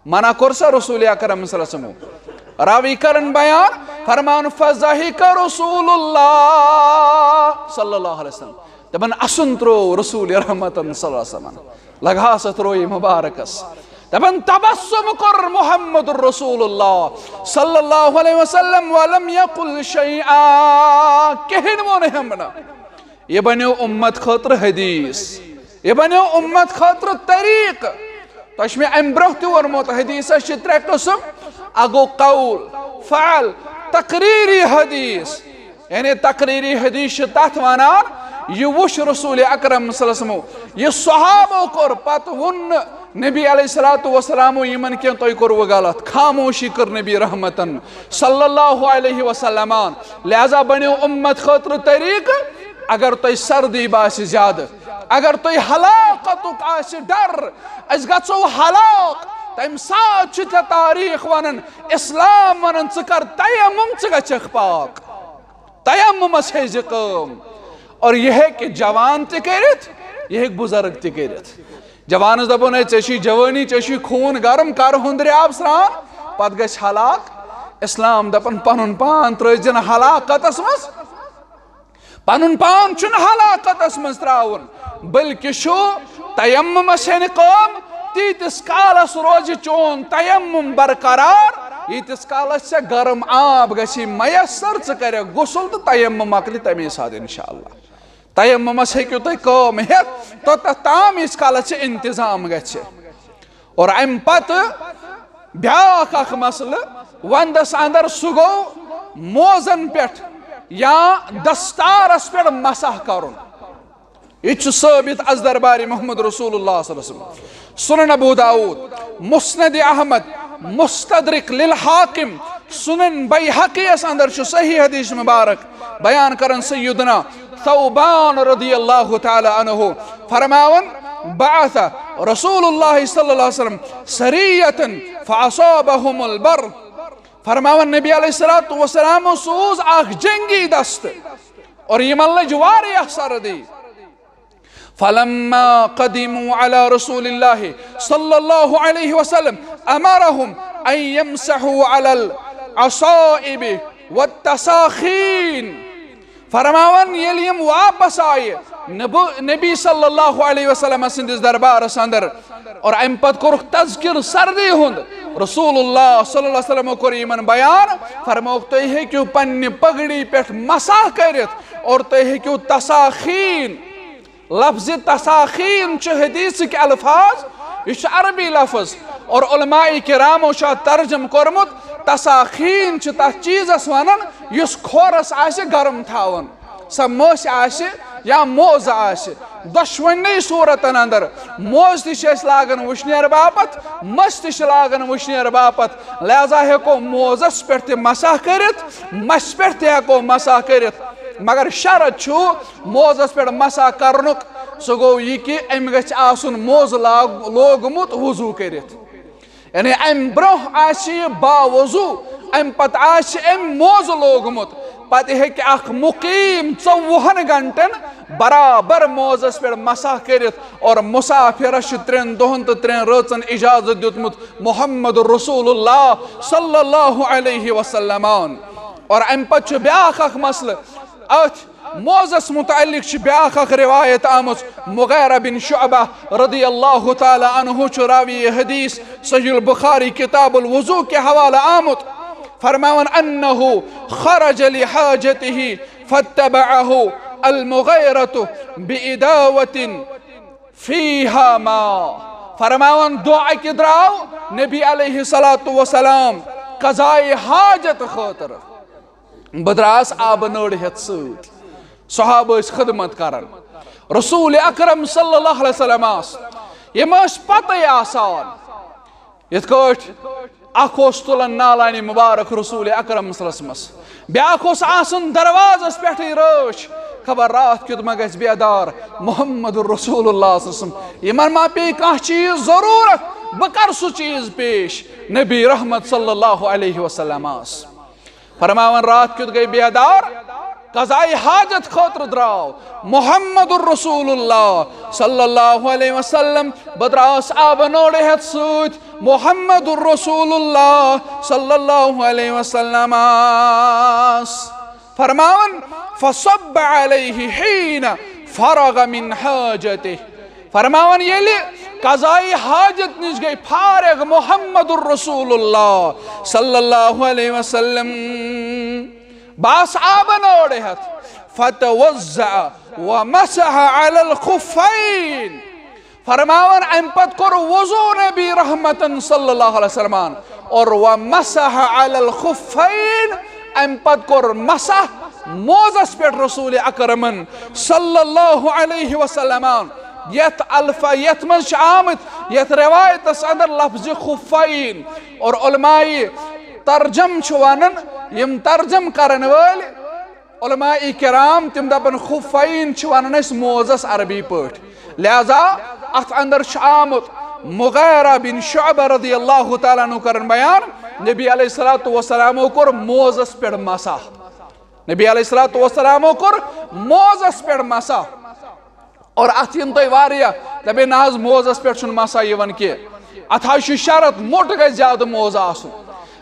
منع کوٚر سا رسول اکرم صلی اللہ علیہ وسلم؟ راوی کرن بیان، فرمان، "فضحک رسول اللہ صلی اللہ علیہ وسلم"، دپان اسُن تروو رسول رحمتن صلی اللہ علیہ وسلم۔ لگہاس اتھ رویہِ مبارکس۔ دپان تبسم کوٚر محمد رسول اللہ صلی اللہ علیہ وسلم، "ولم یقل شیئا"، کہین ووٚن ہم نہٕ۔ یہ بنیو امت خٲطرٕ حدیث، یہ بنیو امت خٲطرٕ طریقہٕ۔ تۄہہِ چھُ مےٚ امہِ برونٛہہ تہِ ووٚنمُت، حدیثس چھِ ترٛےٚ قٕسم، اکھ گوٚو قول، فعل، تقریری حدیث۔ یعنی تقریری حدیث چھِ تتھ ونان، یہِ وُچھ رسول اکرم صلی اللہ علیہ وسلم، یہِ صحابو کوٚر، پتہٕ ووٚن نہٕ نبی علیہ الصلوۃ والسلامو یِمن کینٛہہ، تۄہہِ کوٚروٕ غلط۔ خاموشی کٔر نبی رحمتن صلی اللہ علیہ وسلمن۔ لہذا بنیو امت خٲطرٕ طریقہٕ، اگر تۄہہِ سردی باسہِ زیادٕ، اگر تۄہہِ ہلاکتُک آسہِ ڈر، أسۍ گژھو ہلاک، تمہِ ساتہٕ چھِ ژےٚ تاریخ ونان، اسلام ونان، ژٕ کر تیمم، ژٕ گژھکھ پاک۔ تیممس ہیزِ کٲم۔ اور یہ ہیکہِ جوان تہِ کٔرِتھ، یہ ہیکہِ بزرگ تہِ کٔرِتھ۔ جوانس دپُن، "ہے، ژےٚ چھُے جوٲنی، ژےٚ چھُے خوٗن گرم، کر ہُنٛدرِ آب سرٛان، پتہٕ گژھِ ہلاک۔" اسلام دپان، پنُن پان ترٲوزِ نہٕ ہلاکتس منٛز۔ پنُن پان چھُنہٕ ہلاکتس منٛز ترٛاوُن، بلکہِ چھُ تیممس ہیٚنہِ کٲم۔ تیٖتِس کالس روزِ چون تیمم برقرار، ییٖتِس کالس ژےٚ گرم آب گژھی میسر، ژٕ کرکھ غسل تہٕ تیمم مۄکلہِ تمے ساتہٕ انشاءاللہ۔ تیممس ہیٚکِو تُہۍ کٲم ہیٚتھ توٚتتھ تام، ییٖتِس کالس ژےٚ انتظام گژھِ۔ اور امہِ پتہٕ بیاکھ اکھ مسلہٕ، ونٛدس اندر سُہ گوٚو موزن پٮ۪ٹھ یا دستارس پٮ۪ٹھ مسح کرُن۔ یہِ چھُ ثٲبت از دربارِ محمد رسول اللہ صلی اللہ علیہ وسلم۔ سنن ابو داؤد، مسند احمد، مستدرک للحاکم، سنن بیہقی یس اندر چھُ صحیح حدیث مبارک بیان کران سیدنا ثوبان رضی اللہ تعالی عنہ فرماوان، "بعث رسول اللہ صلی اللہ علیہ وسلم سریة فاصابهم البرد۔" فرماوان، نبی علیہ الصلوۃ والسلام سوز اکھ جنگی دست اور یمن لج واریاہ سردی۔ فلما قدموا على رسول الله صلى الله عليه وسلم امرهم ان يمسحوا على العصائب والتساخين۔ فرماوان، ییٚلہِ یِم واپس آیہِ نبو-، نبی صلی اللہ علیہ وسلم سٕنٛدِس دربارس اندر، اور امہِ پتہٕ کوٚرُکھ تذکر سردی ہُنٛد۔ رسول اللہ صلی اللہ علیہ وسلم کوٚر یِمن بیان، فرمووُکھ، "تُہۍ ہیٚکِو پننہِ پگڑی پٮ۪ٹھ مسح کٔرِتھ اور تُہۍ ہیٚکِو تساخین۔" لفظ تساخین چھُ حدیثٕکۍ الفاظ، یہِ چھُ عربی لفظ، اور علماء کرامو چھُ اتھ ترجمہٕ کوٚرمُت، تساخین چھُ تتھ چیٖزس ونان یُس کھورس آسہِ گرم تھاوان۔ سۄ مٔسۍ آسہِ یا موزٕ آسہِ، دۄشوٕنی صوٗرتن اندر موزٕ تہِ چھِ أسۍ لاگان وٕشنیر باپتھ، مٔسۍ تہِ چھِ لاگان وٕشنیر باپتھ۔ لہذا ہیٚکو موزس پٮ۪ٹھ تہِ مسح کٔرِتھ، مَسہِ پٮ۪ٹھ تہِ ہیٚکو مسح کٔرِتھ، مگر شرط چھُ موزس پٮ۪ٹھ مسح کرنُک، سُہ گوٚو یہِ کہِ أمۍ گژھِ آسُن موزٕ لاگ-، لوگمُت وضوٗ کٔرِتھ۔ یعنی امہِ برونٛہہ آسہِ یہِ باوضو، امہِ پتہٕ آسہِ أمۍ موزٕ لوگمُت، پتہٕ ہیٚکہِ اکھ مُقیٖم ژوٚوُہن گھنٹن برابر موزس پٮ۪ٹھ مسح کٔرِتھ۔ اور مسافرس چھُ ترٛٮ۪ن دۄہن تہٕ ترٛٮ۪ن رٲژن اجازت دیُتمُت محمد رسول اللہ صلی اللہ علیہ وسلمن۔ اور امہِ پتہٕ چھُ بیاکھ اکھ مسلہٕ أتھۍ موزس متعلق چھِ بیاکھ اکھ روایت آمٕژ، مغیرہ بن شعبہ رضی اللہ تعالی عنہ چھُ راوی حدیث، صحیح البخاری کتاب الوضو کے حوالہ آمُت، فرماوان، انہ خرج لحاجتہ فاتبعہ المغیرۃ باداوۃ فیہا ماء۔ فرماوان، دۄہ اکہِ درٛاو نبی علیہ الصلوۃ والسلام قضائے حاجت خٲطرٕ۔ بہٕ درٛاس آبہٕ نٔر ہٮ۪تھ سۭتۍ۔ صحابہٕ ٲسۍ خدمت کران۔ رسول اکرم صلی اللہ علیہ وسلم آس، یِم ٲسۍ پتَے آسان۔ یِتھ کٲٹھۍ اکھ اوس تُلان نالانہِ مُبارک رسول اکرم صلی اللہ علیہ وسلمس، بیٛاکھ اوس آسان دروازس پٮ۪ٹھٕے رٲچھ، خبر راتھ کیُتھ ما گژھِ بیدار محمد رسول اللہ صلی اللہ علیہ وسلم۔ یِمن ما پیٚیہِ کانٛہہ چیٖز ضروٗرت، بہٕ کرٕ سُہ چیٖز پیش۔ نبی رحمت صلی اللہ علیہ وسلم آس فرماوان، راتھ کیُتھ گٔے بیدار، قضائی حاجت خٲطرٕ درٛاو محمد رسول اللہ صلی اللہ علیہ وسلم۔ بہٕ درٛاس آبہٕ نوڑِ ہٮ۪تھ سۭتۍ محمد رسول اللہ صلی اللہ علیہ وسلم۔ فرماوان، فصب علیہ حین فرغ من حاجتہ۔ فرماوان، ییٚلہِ قضائی حاجت نِش گٔے فارغ محمد رسول اللہ صلی اللہ علیہ وسلم، بس آبہٕ نوڑِ ہٮ۪تھ، فتوضأ ومسح علی الخفین۔ فرماوان، امہِ پتہٕ کوٚر وضو نبی رحمتن صلی اللہ علیہ وسلم اور ومسح علی الخفین، امہِ پتہٕ کوٚر مسح موزس پٮ۪ٹھ رسول اکرمن صلی اللہ علیہ وسلم۔ یتھ الفا، یتھ منٛز چھِ آمٕتۍ، یتھ روایتس اندر لفظ خفین اور علماء ترجم چھِ ونان، یِم ترجم کرن وٲلۍ علماء کرام تِم دپن خفین چھِ ونان أسۍ موزس عربی پٲٹھۍ، لہذا اتھ اندر چھُ آمُت مغیرہ بن شعبہ رضی اللہ تعالیٰ عنہ کران بیان، نبی علیہ الصلوۃ والسلامو کوٚر موزس پٮ۪ٹھ مسح۔ نبی علیہ الصلوۃ والسلامو کوٚر موزس پٮ۪ٹھ مسح۔ اور اتھ یِن تۄہہِ واریاہ دپے، نہ حظ، موزس پٮ۪ٹھ چھُنہٕ مسح یِوان کینٛہہ، اتھ حظ چھُ شرط موٚٹ گژھِ زیادٕ موزٕ آسُن،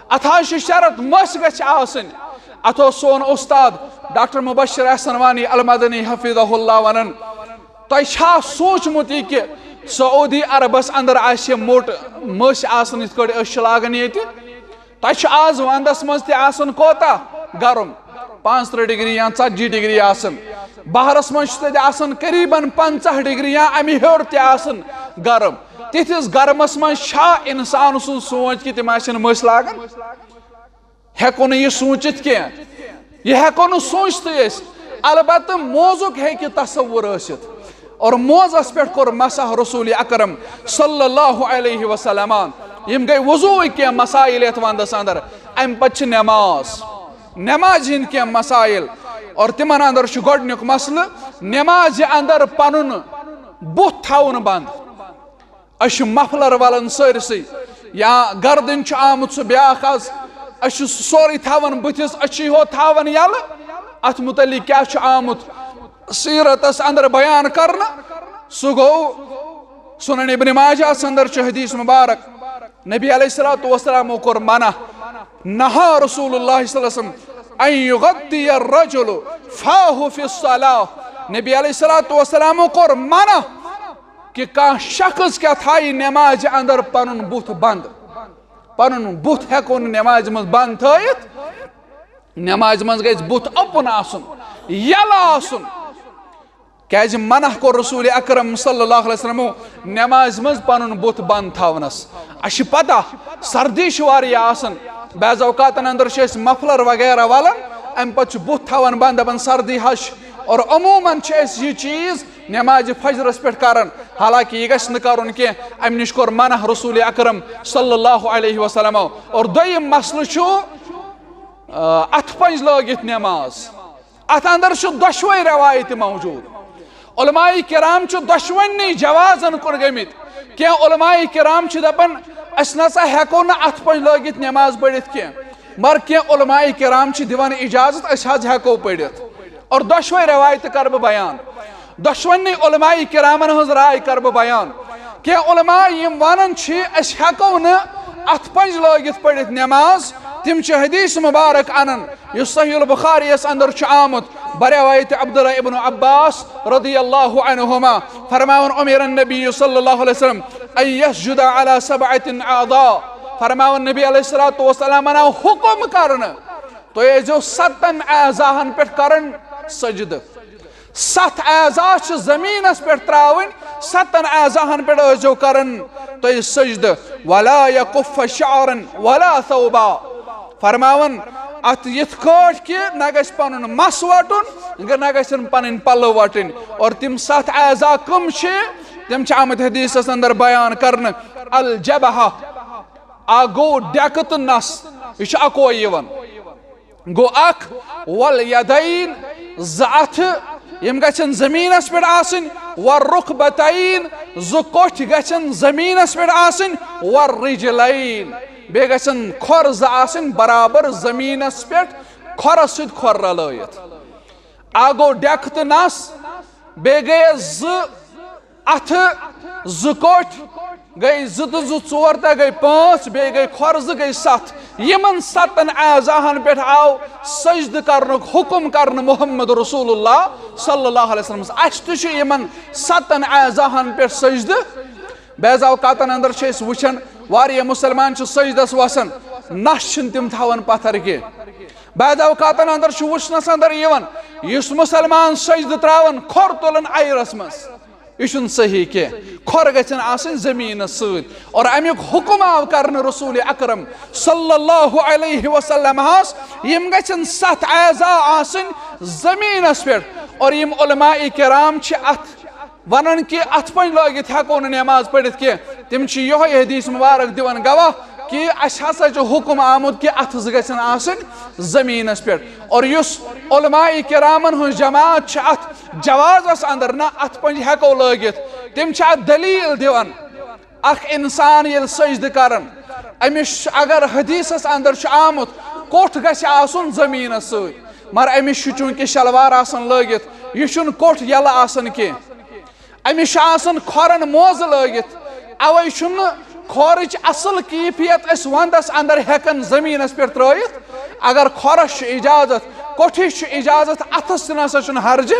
اتھ حظ چھُ شرط مٔسۍ گژھِ آسٕنۍ۔ اتھ اوس سون استاد ڈاکٹر مبشر احسن وانی المدنی حفظہ اللہ ونان، تۄہہِ چھا سوٗنٛچمُت یہِ کہِ سعودی عربس اندر آسہِ موٚٹ مٔسۍ آسان یِتھ کٲٹھۍ أسۍ چھِ لاگان ییٚتہِ؟ تۄہہِ چھُ آز ونٛدس منٛز تہِ آسان کوتاہ گرم؟ پانٛژترٕٛہ ڈگری یا ژتجی ڈگری آسان۔ بہارس منٛز چھُ تتہِ آسان قریباً پنٛژاہ ڈگری یا امہِ ہیوٚر تہِ آسان گرم۔ تِتھِس گرمس منٛز چھا انسان سُنٛد سونٛچ کہِ تِم آسن مٔسۍ لاگان؟ ہیٚکو نہٕ یہِ سوٗنٛچِتھ کینٛہہ۔ یہِ ہیٚکو نہٕ سوٗنٛچتھٕے أسۍ۔ البتہٕ موزُک ہیٚکہِ تصوُر ٲسِتھ۔ اور موزس پٮ۪ٹھ کوٚر مسح رسول اکرم صلی اللہ علیہ وسلم۔ یِم گٔے وضوٗہٕکۍ کینٛہہ مسائل یتھ ونٛدس اندر۔ امہِ پتہٕ چھِ نماز، نمازِ ہٕنٛدۍ کینٛہہ مسائل۔ اور تِمن اندر چھُ گۄڈٕنیُک مسلہٕ نمازِ اندر پنُن بُتھ تھاوُن بنٛد۔ أسۍ چھِ مفلر ولان سٲرسٕے، یا گردن چھُ آمُت سُہ بیاکھ از، أسۍ چھِ سُہ سورُے تھاوان بٕتھِس، أسۍ چھِ یِہو تھاوان یلہٕ۔ اتھ متعلق کیٛاہ چھُ آمُت سیرتس اندر بیان کرنہٕ؟ سُہ گوٚو سنن ابن ماجہس اندر چھُ حدیث مبارک، نبی علیہ الصلوۃ والسلامو کوٚر منع، نہا رسول اللہ صلی اللہ علیہ وسلم ان یغطی الرجل فاہ فی الصلاۃ۔ نبی علیہ الصلوۃ والسلامو کوٚر منع کہِ کانٛہہ شخص کیٛاہ تھایہِ نمازِ اندر پنُن بُتھ بنٛد۔ پنُن بُتھ ہیٚکو نہٕ نمازِ منٛز بنٛد تھٲیِتھ۔ نمازِ منٛز گژھِ بُتھ open آسُن، یلہٕ آسُن۔ کیٛازِ منع کوٚر رسول اکرم صلی اللہ علیہ وسلمو نمازِ منٛز پنُن بُتھ بنٛد تھاونس؟ اسہِ چھِ پتہ، سردی چھِ واریاہ آسان، بعض اوقاتن اندر چھِ أسۍ مفلر وغیرہ ولان، امہِ پتہٕ چھُ بُتھ تھاوان بنٛد، دپان سردی حظ چھِ۔ اور عموماً چھِ أسۍ یہِ چیٖز نمازِ فجرس پٮ۪ٹھ کران، حالانکہ یہِ گژھِ نہٕ کرُن کینٛہہ۔ امہِ نِش کوٚر منع رسول اکرم صلی اللہ علیہ وسلمو۔ اور دوٚیِم مسلہٕ چھُ، آ، اتھٕ پنٛج لٲگِتھ نماز۔ اتھ اندر چھُ دۄشوے روایتہِ موجود۔ علماء کرام چھِ دۄشوٕنی جوازن کُن گٔمٕتۍ۔ کینٛہہ علماء کرام چھِ دپان، أسۍ نسا ہیٚکو نہٕ اتھٕ پنٛج لٲگِتھ نماز پٔرِتھ کینٛہہ، مگر کینٛہہ علماء کرام چھِ دِوان اجازت، أسۍ حظ ہیٚکو پٔرِتھ۔ اور دۄشوے روایتہٕ کرٕ بہٕ بیان۔ دۄشوٕنی علماء کرامن ہٕنٛز راے کرٕ بہٕ بیان۔ کینٛہہ علماء یِم ونان چھِ أسۍ ہیٚکو نہٕ اتھٕ پنٛج لٲگِتھ پٔرِتھ نماز، تِم چھِ حدیث مبارک انان یُس صحیح البخاری یس اندر چھُ آمُت بروایت عبداللہ ابن عباس رضی اللہ عنہما۔ فرماوان، امر النبی صلی اللہ علیہ وسلم ان یسجد علی سبعۃ اعضاء۔ فرماوان، نبی علیہ الصلوۃ والسلامن آو حکم کرنہٕ، تُہۍ ٲسۍزیو ستن اعضاہن پٮ۪ٹھ کران سجدٕ۔ ستھ اعضا چھِ زمینس پٮ۪ٹھ تراوٕنۍ، ستن اعضاہن پٮ۪ٹھ ٲسۍزیو کران تُہۍ سجدٕ۔ ولا یکف شعرا ولا ثوبا۔ فرماوان، اتھ یِتھ کٲٹھۍ کہِ نہ گژھِ پنُن مس وٹُن، نہ گژھن پنٕنۍ پلو وٹٕنۍ۔ اور تِم ستھ اعضا کم چھِ؟ تِم چھِ آمٕتۍ حدیثس اندر بیان کرنہٕ۔ الجبہہ، اکھ گوٚو ڈیکہٕ تہٕ نس، یہِ چھُ اکوے یِوان۔ گوٚو اکھ، والیدین، زٕ اتھٕ، یِم گژھن زمینس پٮ۪ٹھ آسٕنۍ، والرکبتین، زٕ کوٹھۍ گژھن زمینس پٮ۪ٹھ آسٕنۍ، والرجلین، بیٚیہِ گژھن کھۄر زٕ آسٕنۍ برابر زمینس پٮ۪ٹھ، کھۄرس سۭتۍ کھۄر رلٲیِتھ۔ اکھ گوٚو ڈیکہٕ تہٕ نس، بیٚیہِ گٔیس زٕ اتھٕ، زٕ کوٹھۍ، گٔے زٕ تہٕ زٕ ژور، تہٕ گٔے پانٛژھ، بیٚیہِ گٔے کھۄر زٕ، گٔے ستھ۔ یِمن ستن اعضاہن پٮ۪ٹھ آو سجدٕ کرنُک حکم کرنہٕ محمد رسول اللہ صلی اللہ علیہ وسلم۔ اسہِ تہِ چھُ یِمن ستن اعضاہن پٮ۪ٹھ سجدٕ۔ بعض اوقاتن اندر چھِ أسۍ وٕچھان، واریاہ مسلمان چھِ سجدس وسان، نس چھِنہٕ تِم تھاوان پتھر کینٛہہ۔ بعض اوقاتن اندر چھُ وٕچھنس اندر یِوان، یُس مسلمان سجدٕ تراوان، کھۄر تُلان ایرس منٛز، یہِ چھُنہٕ صحیح کینٛہہ۔ کھۄر گژھن آسٕنۍ زمینس سۭتۍ۔ اور امیُک حکم آو کرنہٕ رسول اکرم صلی اللہ علیہ وسلم ہس، یِم گژھن ستھ اعضا آسٕنۍ زمینس پٮ۪ٹھ۔ اور یِم علماء کرام چھِ اتھ ونان کہِ اتھ پنج لٲگِتھ ہیکو نہٕ نماز پٔرِتھ کینٛہہ۔ تِم چھِ یۄہے حدیث مبارک دِوان گواہ کہِ اسہِ ہسا چھُ حکم آمُت کہِ اتھٕ زٕ گژھن آسٕنۍ زمینس پٮ۪ٹھ۔ اور یُس علماء کرامن ہٕنٛز جماعت چھِ اتھ جوازس اندر، نہ اتھ پنج ہیکو لٲگِتھ، تِم چھِ اتھ دلیل دِوان۔ اکھ انسان ییٚلہِ سجدٕ کران، أمِس چھُ، اگر حدیثس اندر چھُ آمُت، کوٹھ گژھِ آسُن زمینس سۭتۍ، مگر أمِس چھُ چوٗنٛکہِ شلوار آسان لٲگِتھ، یہِ چھُنہٕ کوٹھ یَلہٕ آسان کینٛہہ۔ أمِس چھُ آسان کھۄرن موزٕ لٲگِتھ، اوے چھُنہٕ کھۄرٕچ اصل کیفیت أسۍ ونٛدس اندر ہٮ۪کان زٔمیٖنس پٮ۪ٹھ ترٲیِتھ۔ اگر کھۄرس چھُ اجازت، کوٹھِس چھُ اجازت، اتھس تہِ نسا چھُنہٕ حرجہِ۔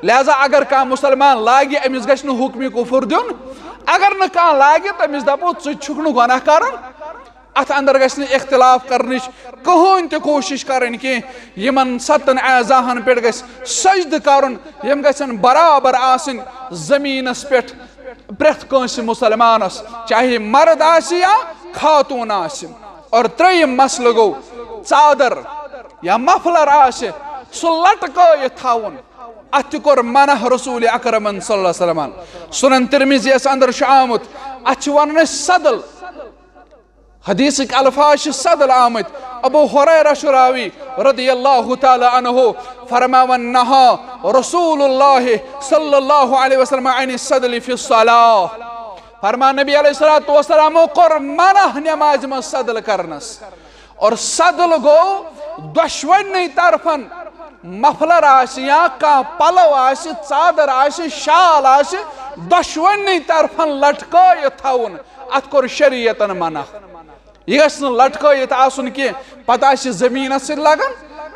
لہذا اگر کانٛہہ مسلمان لاگہِ، أمِس گژھِ نہٕ حکمِ کفر دیُن۔ اگر نہٕ کانٛہہ لاگہِ، تٔمِس دپو، ژٕ تہِ چھُکھ نہٕ گۄناہ کران۔ اتھ اندر گژھِ نہٕ اختلاف کرنٕچ کٕہٕنۍ تہِ کوٗشش کرٕنۍ کینٛہہ۔ یِمن ستن اعضاہن پٮ۪ٹھ گژھِ سجدٕ کرُن، یِم گژھن برابر آسٕنۍ زٔمیٖنس پٮ۪ٹھ پرٛٮ۪تھ کٲنٛسہِ مسلمانس، چاہے مرد آسہِ یا خاتون آسہِ۔ اور ترٛیٚیِم مسلہٕ گوٚو ژادر یا مفلر آسہِ، سُہ لٹکٲیِتھ تھاوُن۔ اتھ تہِ کوٚر منع رسول اکرمن صلی اللہ علیہ وسلمن۔ سنن ترمذیس اندر چھُ آمُت، اتھ چھِ ونان أسۍ صدل۔ حدیثٕکۍ الفاظ چھِ صدل آمٕتۍ۔ ابو ہریرہ چھُ راوی رضی اللہ تعالیٰ عنہ، فرماوان، نہا رسول اللہ صلی اللہ علیہ وسلم عن الصدل فی الصلاۃ۔ فرمان نبی علیہ الصلوۃ والسلامو کوٚر منع نمازِ منٛز صدل کرنس۔ اور صدل گوٚو دۄشوٕنی طرفن، مفلر آسہِ یا کانٛہہ پلو آسہِ، ژادر آسہِ، شال آسہِ، دۄشوٕنی طرفن لٹکٲیِتھ تھاوُن۔ اتھ کوٚر شریعتن منع۔ یہِ گژھِ نہٕ لٹکٲیِتھ آسُن کینٛہہ، پتہٕ آسہِ زٔمیٖنس سۭتۍ لگان۔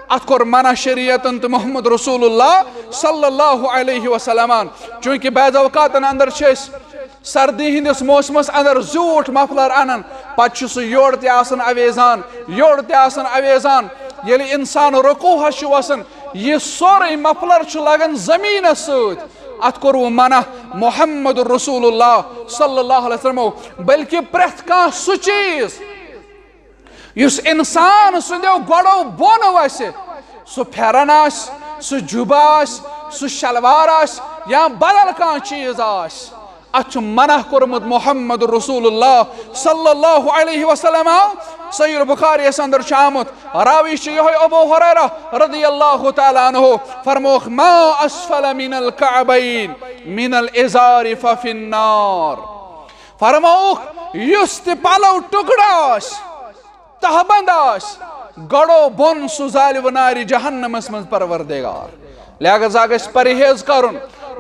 اتھ کوٚر منع شریعتن تہٕ محمد رسول اللہ صلی اللہ علیہ وسلمن۔ چوٗنٛکہِ بعض اوقاتن اندر چھِ أسۍ سردی ہٕنٛدِس موسمس اندر زیوٗٹھ مفلر انان، پتہٕ چھُ سُہ یورٕ تہِ آسان اویزان، یورٕ تہِ آسان اویزان۔ ییٚلہِ انسان رکوعس چھُ وسان، یہِ سورُے مفلر چھُ لگان زٔمیٖنس سۭتۍ۔ اتھ کوٚروٕ منع محمد رسول اللہ صلی اللہ علیہ وسلمو، بلکہِ پرٛٮ۪تھ کانٛہہ سُہ چیٖز یُس انسان سٕنٛدیو گۄڈو بۄن وسہِ، سُہ پھٮ۪رن آسہِ، سُہ جُبہٕ آسہِ، سُہ شلوار آسہِ یا بدل کانٛہہ چیٖز آسہِ، اتھ چھُ منع کوٚرمُت محمد رسول اللہ صلی اللہ علیہ وسلم۔ صحیح البخاری یس اندر چھُ آمُت، راوی چھُ یِہوٚے ابو ہریرہ رضی اللہ تعالیٰ عنہ، فرمووُکھ، ما اسفل من الکعبین من الازار ففی النار۔ فرمووُکھ، یُس تہِ پلو ٹُکڑٕ آسہِ، تہبند آسہِ، گۄڈو بۄن سُہ زالہِ وٕ نارِ جہنمس منٛز پروردگار۔ لہذا گژھِ پرہیز کرُن،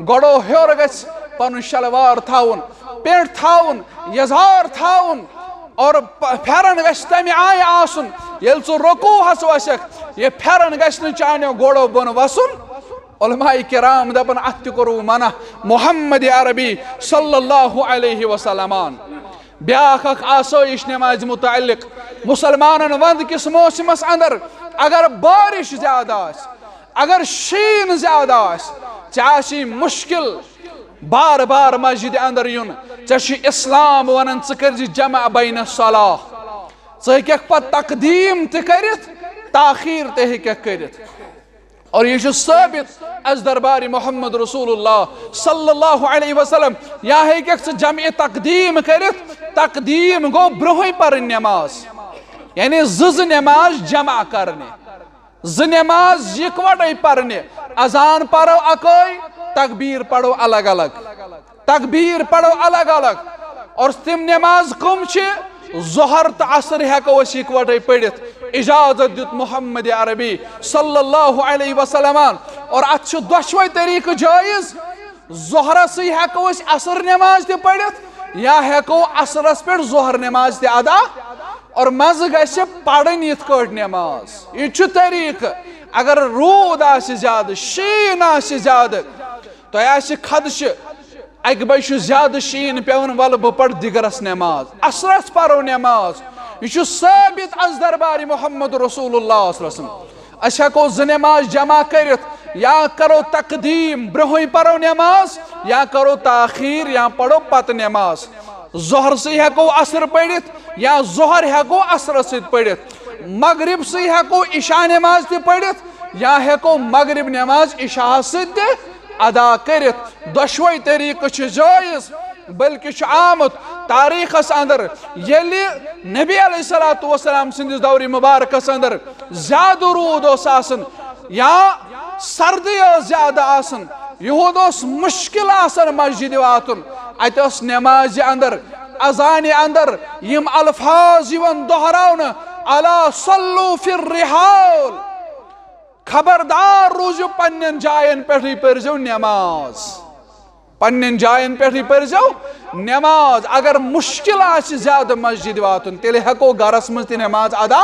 گۄڈو ہیوٚر گژھِ پنُن شلوار تھاوُن، پینٹ تھاوُن، یزار تھاوُن، اور پ-، پھیرن گژھِ تمہِ آیہِ آسُن، ییٚلہِ ژٕ رکوعس وسکھ، یہِ پھیرن گژھِ نہٕ چانیو گۄڈو بۄن وسُن۔ علماء کرام دپن، اتھ تہِ کوٚروٕ منع محمد عربی صلی اللہ علیہ وسلمن۔ بیاکھ اکھ آسٲیش نمازِ متعلق، مسلمانن وند کِس موسمس اندر اگر بارش زیادٕ آسہِ، اگر شیٖن زیادٕ آسہِ، ژےٚ آسی مشکل بار بار مسجد اندر یُن، ژےٚ چھُ اسلام ونان ژٕ کٔرزِ جمع بین الصلاح، ژٕ ہیٚککھ پتہٕ تقدیٖم تہِ کٔرِتھ، تاخیر تہِ ہیٚککھ کٔرِتھ۔ اور یہِ چھُ ثٲبت از دربار محمد رسول اللہ صلی اللہ علیہ وسلم۔ یا ہیٚککھ ژٕ جمع تقدیم کٔرِتھ، تقدیم گوٚو برونٛہٕے پرٕنۍ نماز، یعنی زٕ زٕ نماز جمع کرنہِ، زٕ نماز یکوٹے پرنہِ۔ اذان پرو اکوے، تقبیر پرو الگ الگ، تقبیر پرو الگ الگ۔ اور تِم نماز کم چھِ؟ ظہر تہٕ عصر ہیٚکو أسۍ یکوٹے پٔرِتھ۔ اجازت دیُت محمد عربی صلی اللہ علیہ وسلمن۔ اور اتھ چھِ دۄشوے طریقہٕ جٲیز۔ ظہرسٕے ہیٚکو أسۍ عصر نماز تہِ پٔرِتھ، یا ہیٚکو عصرس پٮ۪ٹھ ظہر نماز تہِ ادا۔ اور منٛزٕ گژھِ پرٕنۍ یِتھ کٲٹھۍ نماز۔ یہِ چھُ طریقہٕ۔ اگر روٗد آسہِ زیادٕ، شیٖن آسہِ زیادٕ، تۄہہِ آسہِ خدشہٕ، اکہِ بجہِ چھُ زیادٕ شیٖن پٮ۪وان، ولہٕ بہٕ پرٕ دِگرس نماز، عصرس پرو نماز۔ یہِ چھُ ثٲبت از دربار محمد رسول اللہ صلی اللہ علیہ وسلم۔ أسۍ ہیٚکو زٕ نماز جمع کٔرِتھ، یا کرو تقدیم، برونٛہٕے پرو نماز، یا کرو تاخیر، یا پرو پتہٕ نماز۔ ظہرسٕے ہیٚکو عصر پٔرِتھ، یا ظہر ہیٚکو عصرس سۭتۍ پٔرِتھ۔ مغربسٕے ہیٚکو عشاء نماز تہِ پٔرِتھ، یا ہیٚکو مغرب نماز عشاء سۭتۍ تہِ ادا کٔرِتھ۔ دۄشوے طریقہٕ چھِ جٲیز، بلکہ چھُ آمُت تاریخس اندر، ییٚلہِ نبی علیہ الصلوۃ والسلام سٕنٛدِس دورِ مبارکس اندر زیادٕ روٗد اوس آسان یا سردی ٲس زیادٕ آسان، یِہُنٛد اوس مشکل آسان مسجد واتُن، اتہِ اوس نمازِ اندر، اذانِ اندر یِم الفاظ یِوان دۄہراونہٕ، الا صلوا فی الرحال، خبردار روٗزِو پننٮ۪ن جاین پٮ۪ٹھٕے پٔرزیو نماز، پننٮ۪ن جاین پٮ۪ٹھٕے پٔرزیو نماز۔ اگر مشکل آسہِ زیادٕ مسجد واتُن، تیٚلہِ ہیٚکو گرس منٛز تہِ نماز ادا۔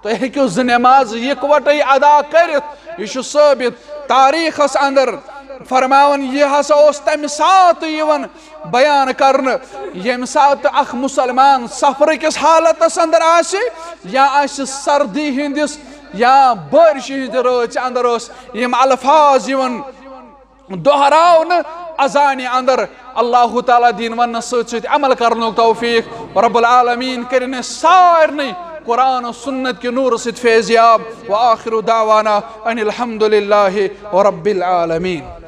تُہۍ ہیٚکِو زٕ نماز یکوٹے ادا کٔرِتھ۔ یہِ چھُ ثٲبت تاریخس اندر۔ فرماوان، یہِ ہسا اوس تمہِ ساتہٕ یِوان بیان کرنہٕ، ییٚمہِ ساتہٕ اکھ مسلمان سفرٕ کِس حالتس اندر آسہِ یا آسہِ سردی ہٕنٛدِس یا بٲرشہِ ہٕنٛدِ رٲژِ اندر ٲسۍ یِم الفاظ یِوان دۄہراونہٕ اذانہِ اندر۔ اللہ تعالیٰ دِیِن وننس سۭتۍ سۭتۍ عمل کرنُک توفیق۔ رب العالمین کٔرِن اسہِ سارنٕے قرآن و سنت کہِ نورٕ سۭتۍ فیضیاب۔ وآخر دعوانا ان الحمد للہ رب العالمین۔